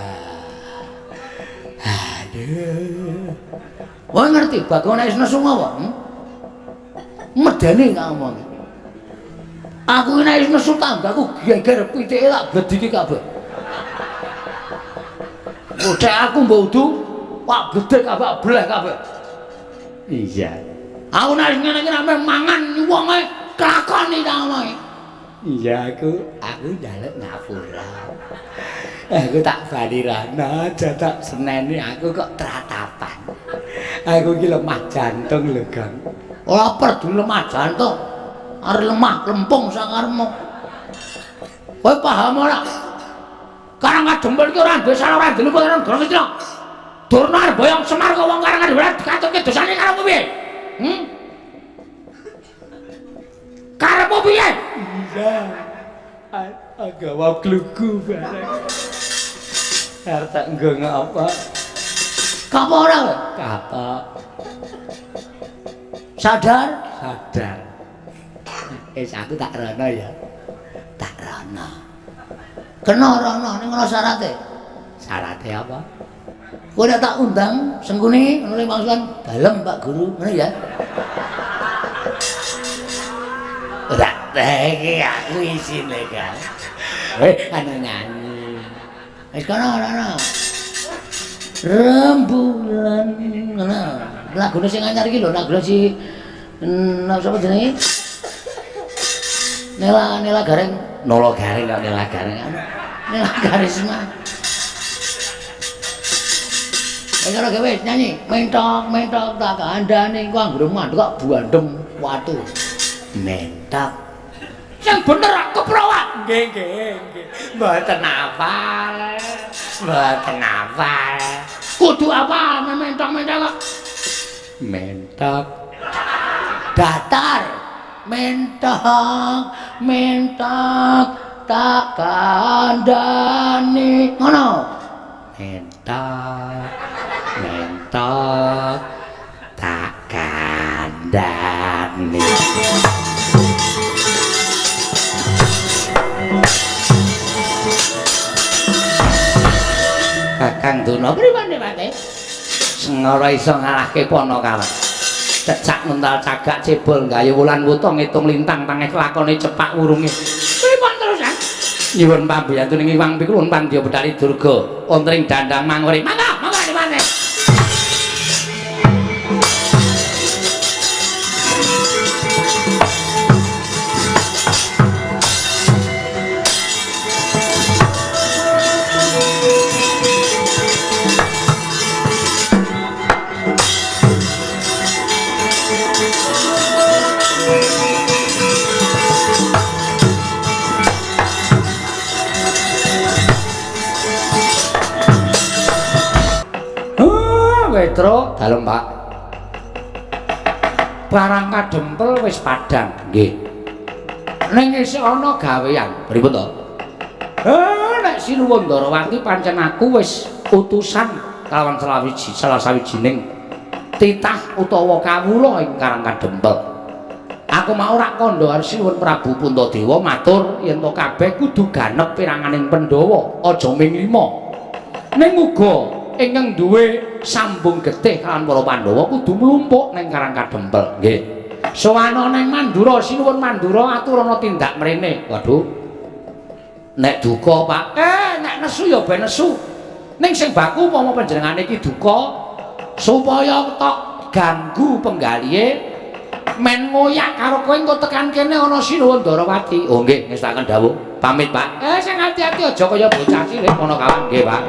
[SPEAKER 1] Aduh.
[SPEAKER 4] Kowe ngerti Bagong nek wis nesu apa? Medeni tak omong.
[SPEAKER 1] Aku nek wis nesu tanggaku geger pitike tak blediki kabeh. Godhek aku mbok udu, pak bledek kabeh bleh kabeh.
[SPEAKER 4] Iya.
[SPEAKER 1] Aku nek ngene iki nek mangan wonge kelakoni ta omonge.
[SPEAKER 4] Iya aku njaluk ngapura. Aku tak bali rana, aja tak seneni aku kok tratapan. Aku iki lemah jantung lho, Kang.
[SPEAKER 1] Ora perlu lemah jantung. Arep lemah lempung sangarmu. Kowe paham ora? Karang Kadempel iki ora duwe salah ora duwe ora negara Ngastina. Durna arep boyong Semar kok wong Karang Kadempel dikaturke dosane karepmu piye? Hmm? Karepmu piye?
[SPEAKER 4] Iya. Agawa klugu bareng. Arep tak nggo ngapa?
[SPEAKER 1] Kapok ora kowe?
[SPEAKER 4] Kapok.
[SPEAKER 1] Sadar?
[SPEAKER 4] Sadar. Wis aku tak rono ya.
[SPEAKER 1] Tak rono. Kena rono ning ngono syarate.
[SPEAKER 4] Syarate apa?
[SPEAKER 1] Kowe nek tak undang Sengkuni ngono mangsulan dalem Pak Guru, ngono ya.
[SPEAKER 4] Ora iki aku isine kan. Anu nyanyi.
[SPEAKER 1] Wis kono rono. Rembulan ngono. Lagune sing anyar iki lho, lagune si sapa jenenge? Nela Nela Gareng,
[SPEAKER 4] Nolo Gareng kok Nela Gareng.
[SPEAKER 1] Nela Karisma. Wis ora gawe nyanyi, mentok mentok tak kandhane engko anggere mandek kok buandem watu.
[SPEAKER 4] Mentok.
[SPEAKER 1] Sing bener keprowak.
[SPEAKER 4] Nggih nggih nggih. Mboten hafal. Mboten hafal.
[SPEAKER 1] Kudu apa mentok mentok kok.
[SPEAKER 4] Mentok.
[SPEAKER 1] Datar. Mentok mentok tak kandhane ngono.
[SPEAKER 4] Mentok mentok tak kandhane. Kakang Durna
[SPEAKER 1] pripun Pak?
[SPEAKER 5] Sengara iso ngalahke Panakawan. Cecak nuntal cagak cebol gayu wulan wuta ngitung lintang tangeh lakone cepak wurunge.
[SPEAKER 1] Pripun terusan?
[SPEAKER 5] Nyuwun pambuyantu ning Iwang Pikulun Pandya Bedhali Durga wonten ing dandang manguri.
[SPEAKER 1] Mangga, mangga dimane.
[SPEAKER 5] Petro dalem Pak. Barang Kadempel wis padhang. Nggih. Ning isih ana gawean. Pripun to? Nek Sinuwun Ndarawati pancen aku wis utusan kalawan salah sawijining titah utawa kawula ing Karang Kadempel. Aku mau rak kandha karo Sinuwun Prabu Puntadewa matur yen to kabeh kudu ganep piranganing Pandhawa, aja ming lima. Ning uga ingkang duwe sambung getih kalawan para Pandhawa kudu mlumpuk ning Karang Kadempel. Nggih. Sowana ning Mandura, Sinuwun Mandura aturana tindak mrene. Waduh. Nek duka, Pak. Nek nesu ya ben nesu. Ning sing baku upama panjenengane iki duka supaya tok ganggu penggalihe men ngoyak karo kowe engko tekan kene ana Sinuwun Ndarawati. Oh nggih, ngestaken dawuh. Pamit, Pak. Sing ati-ati aja kaya bocah cilik ana kawan. Nggih, Pak.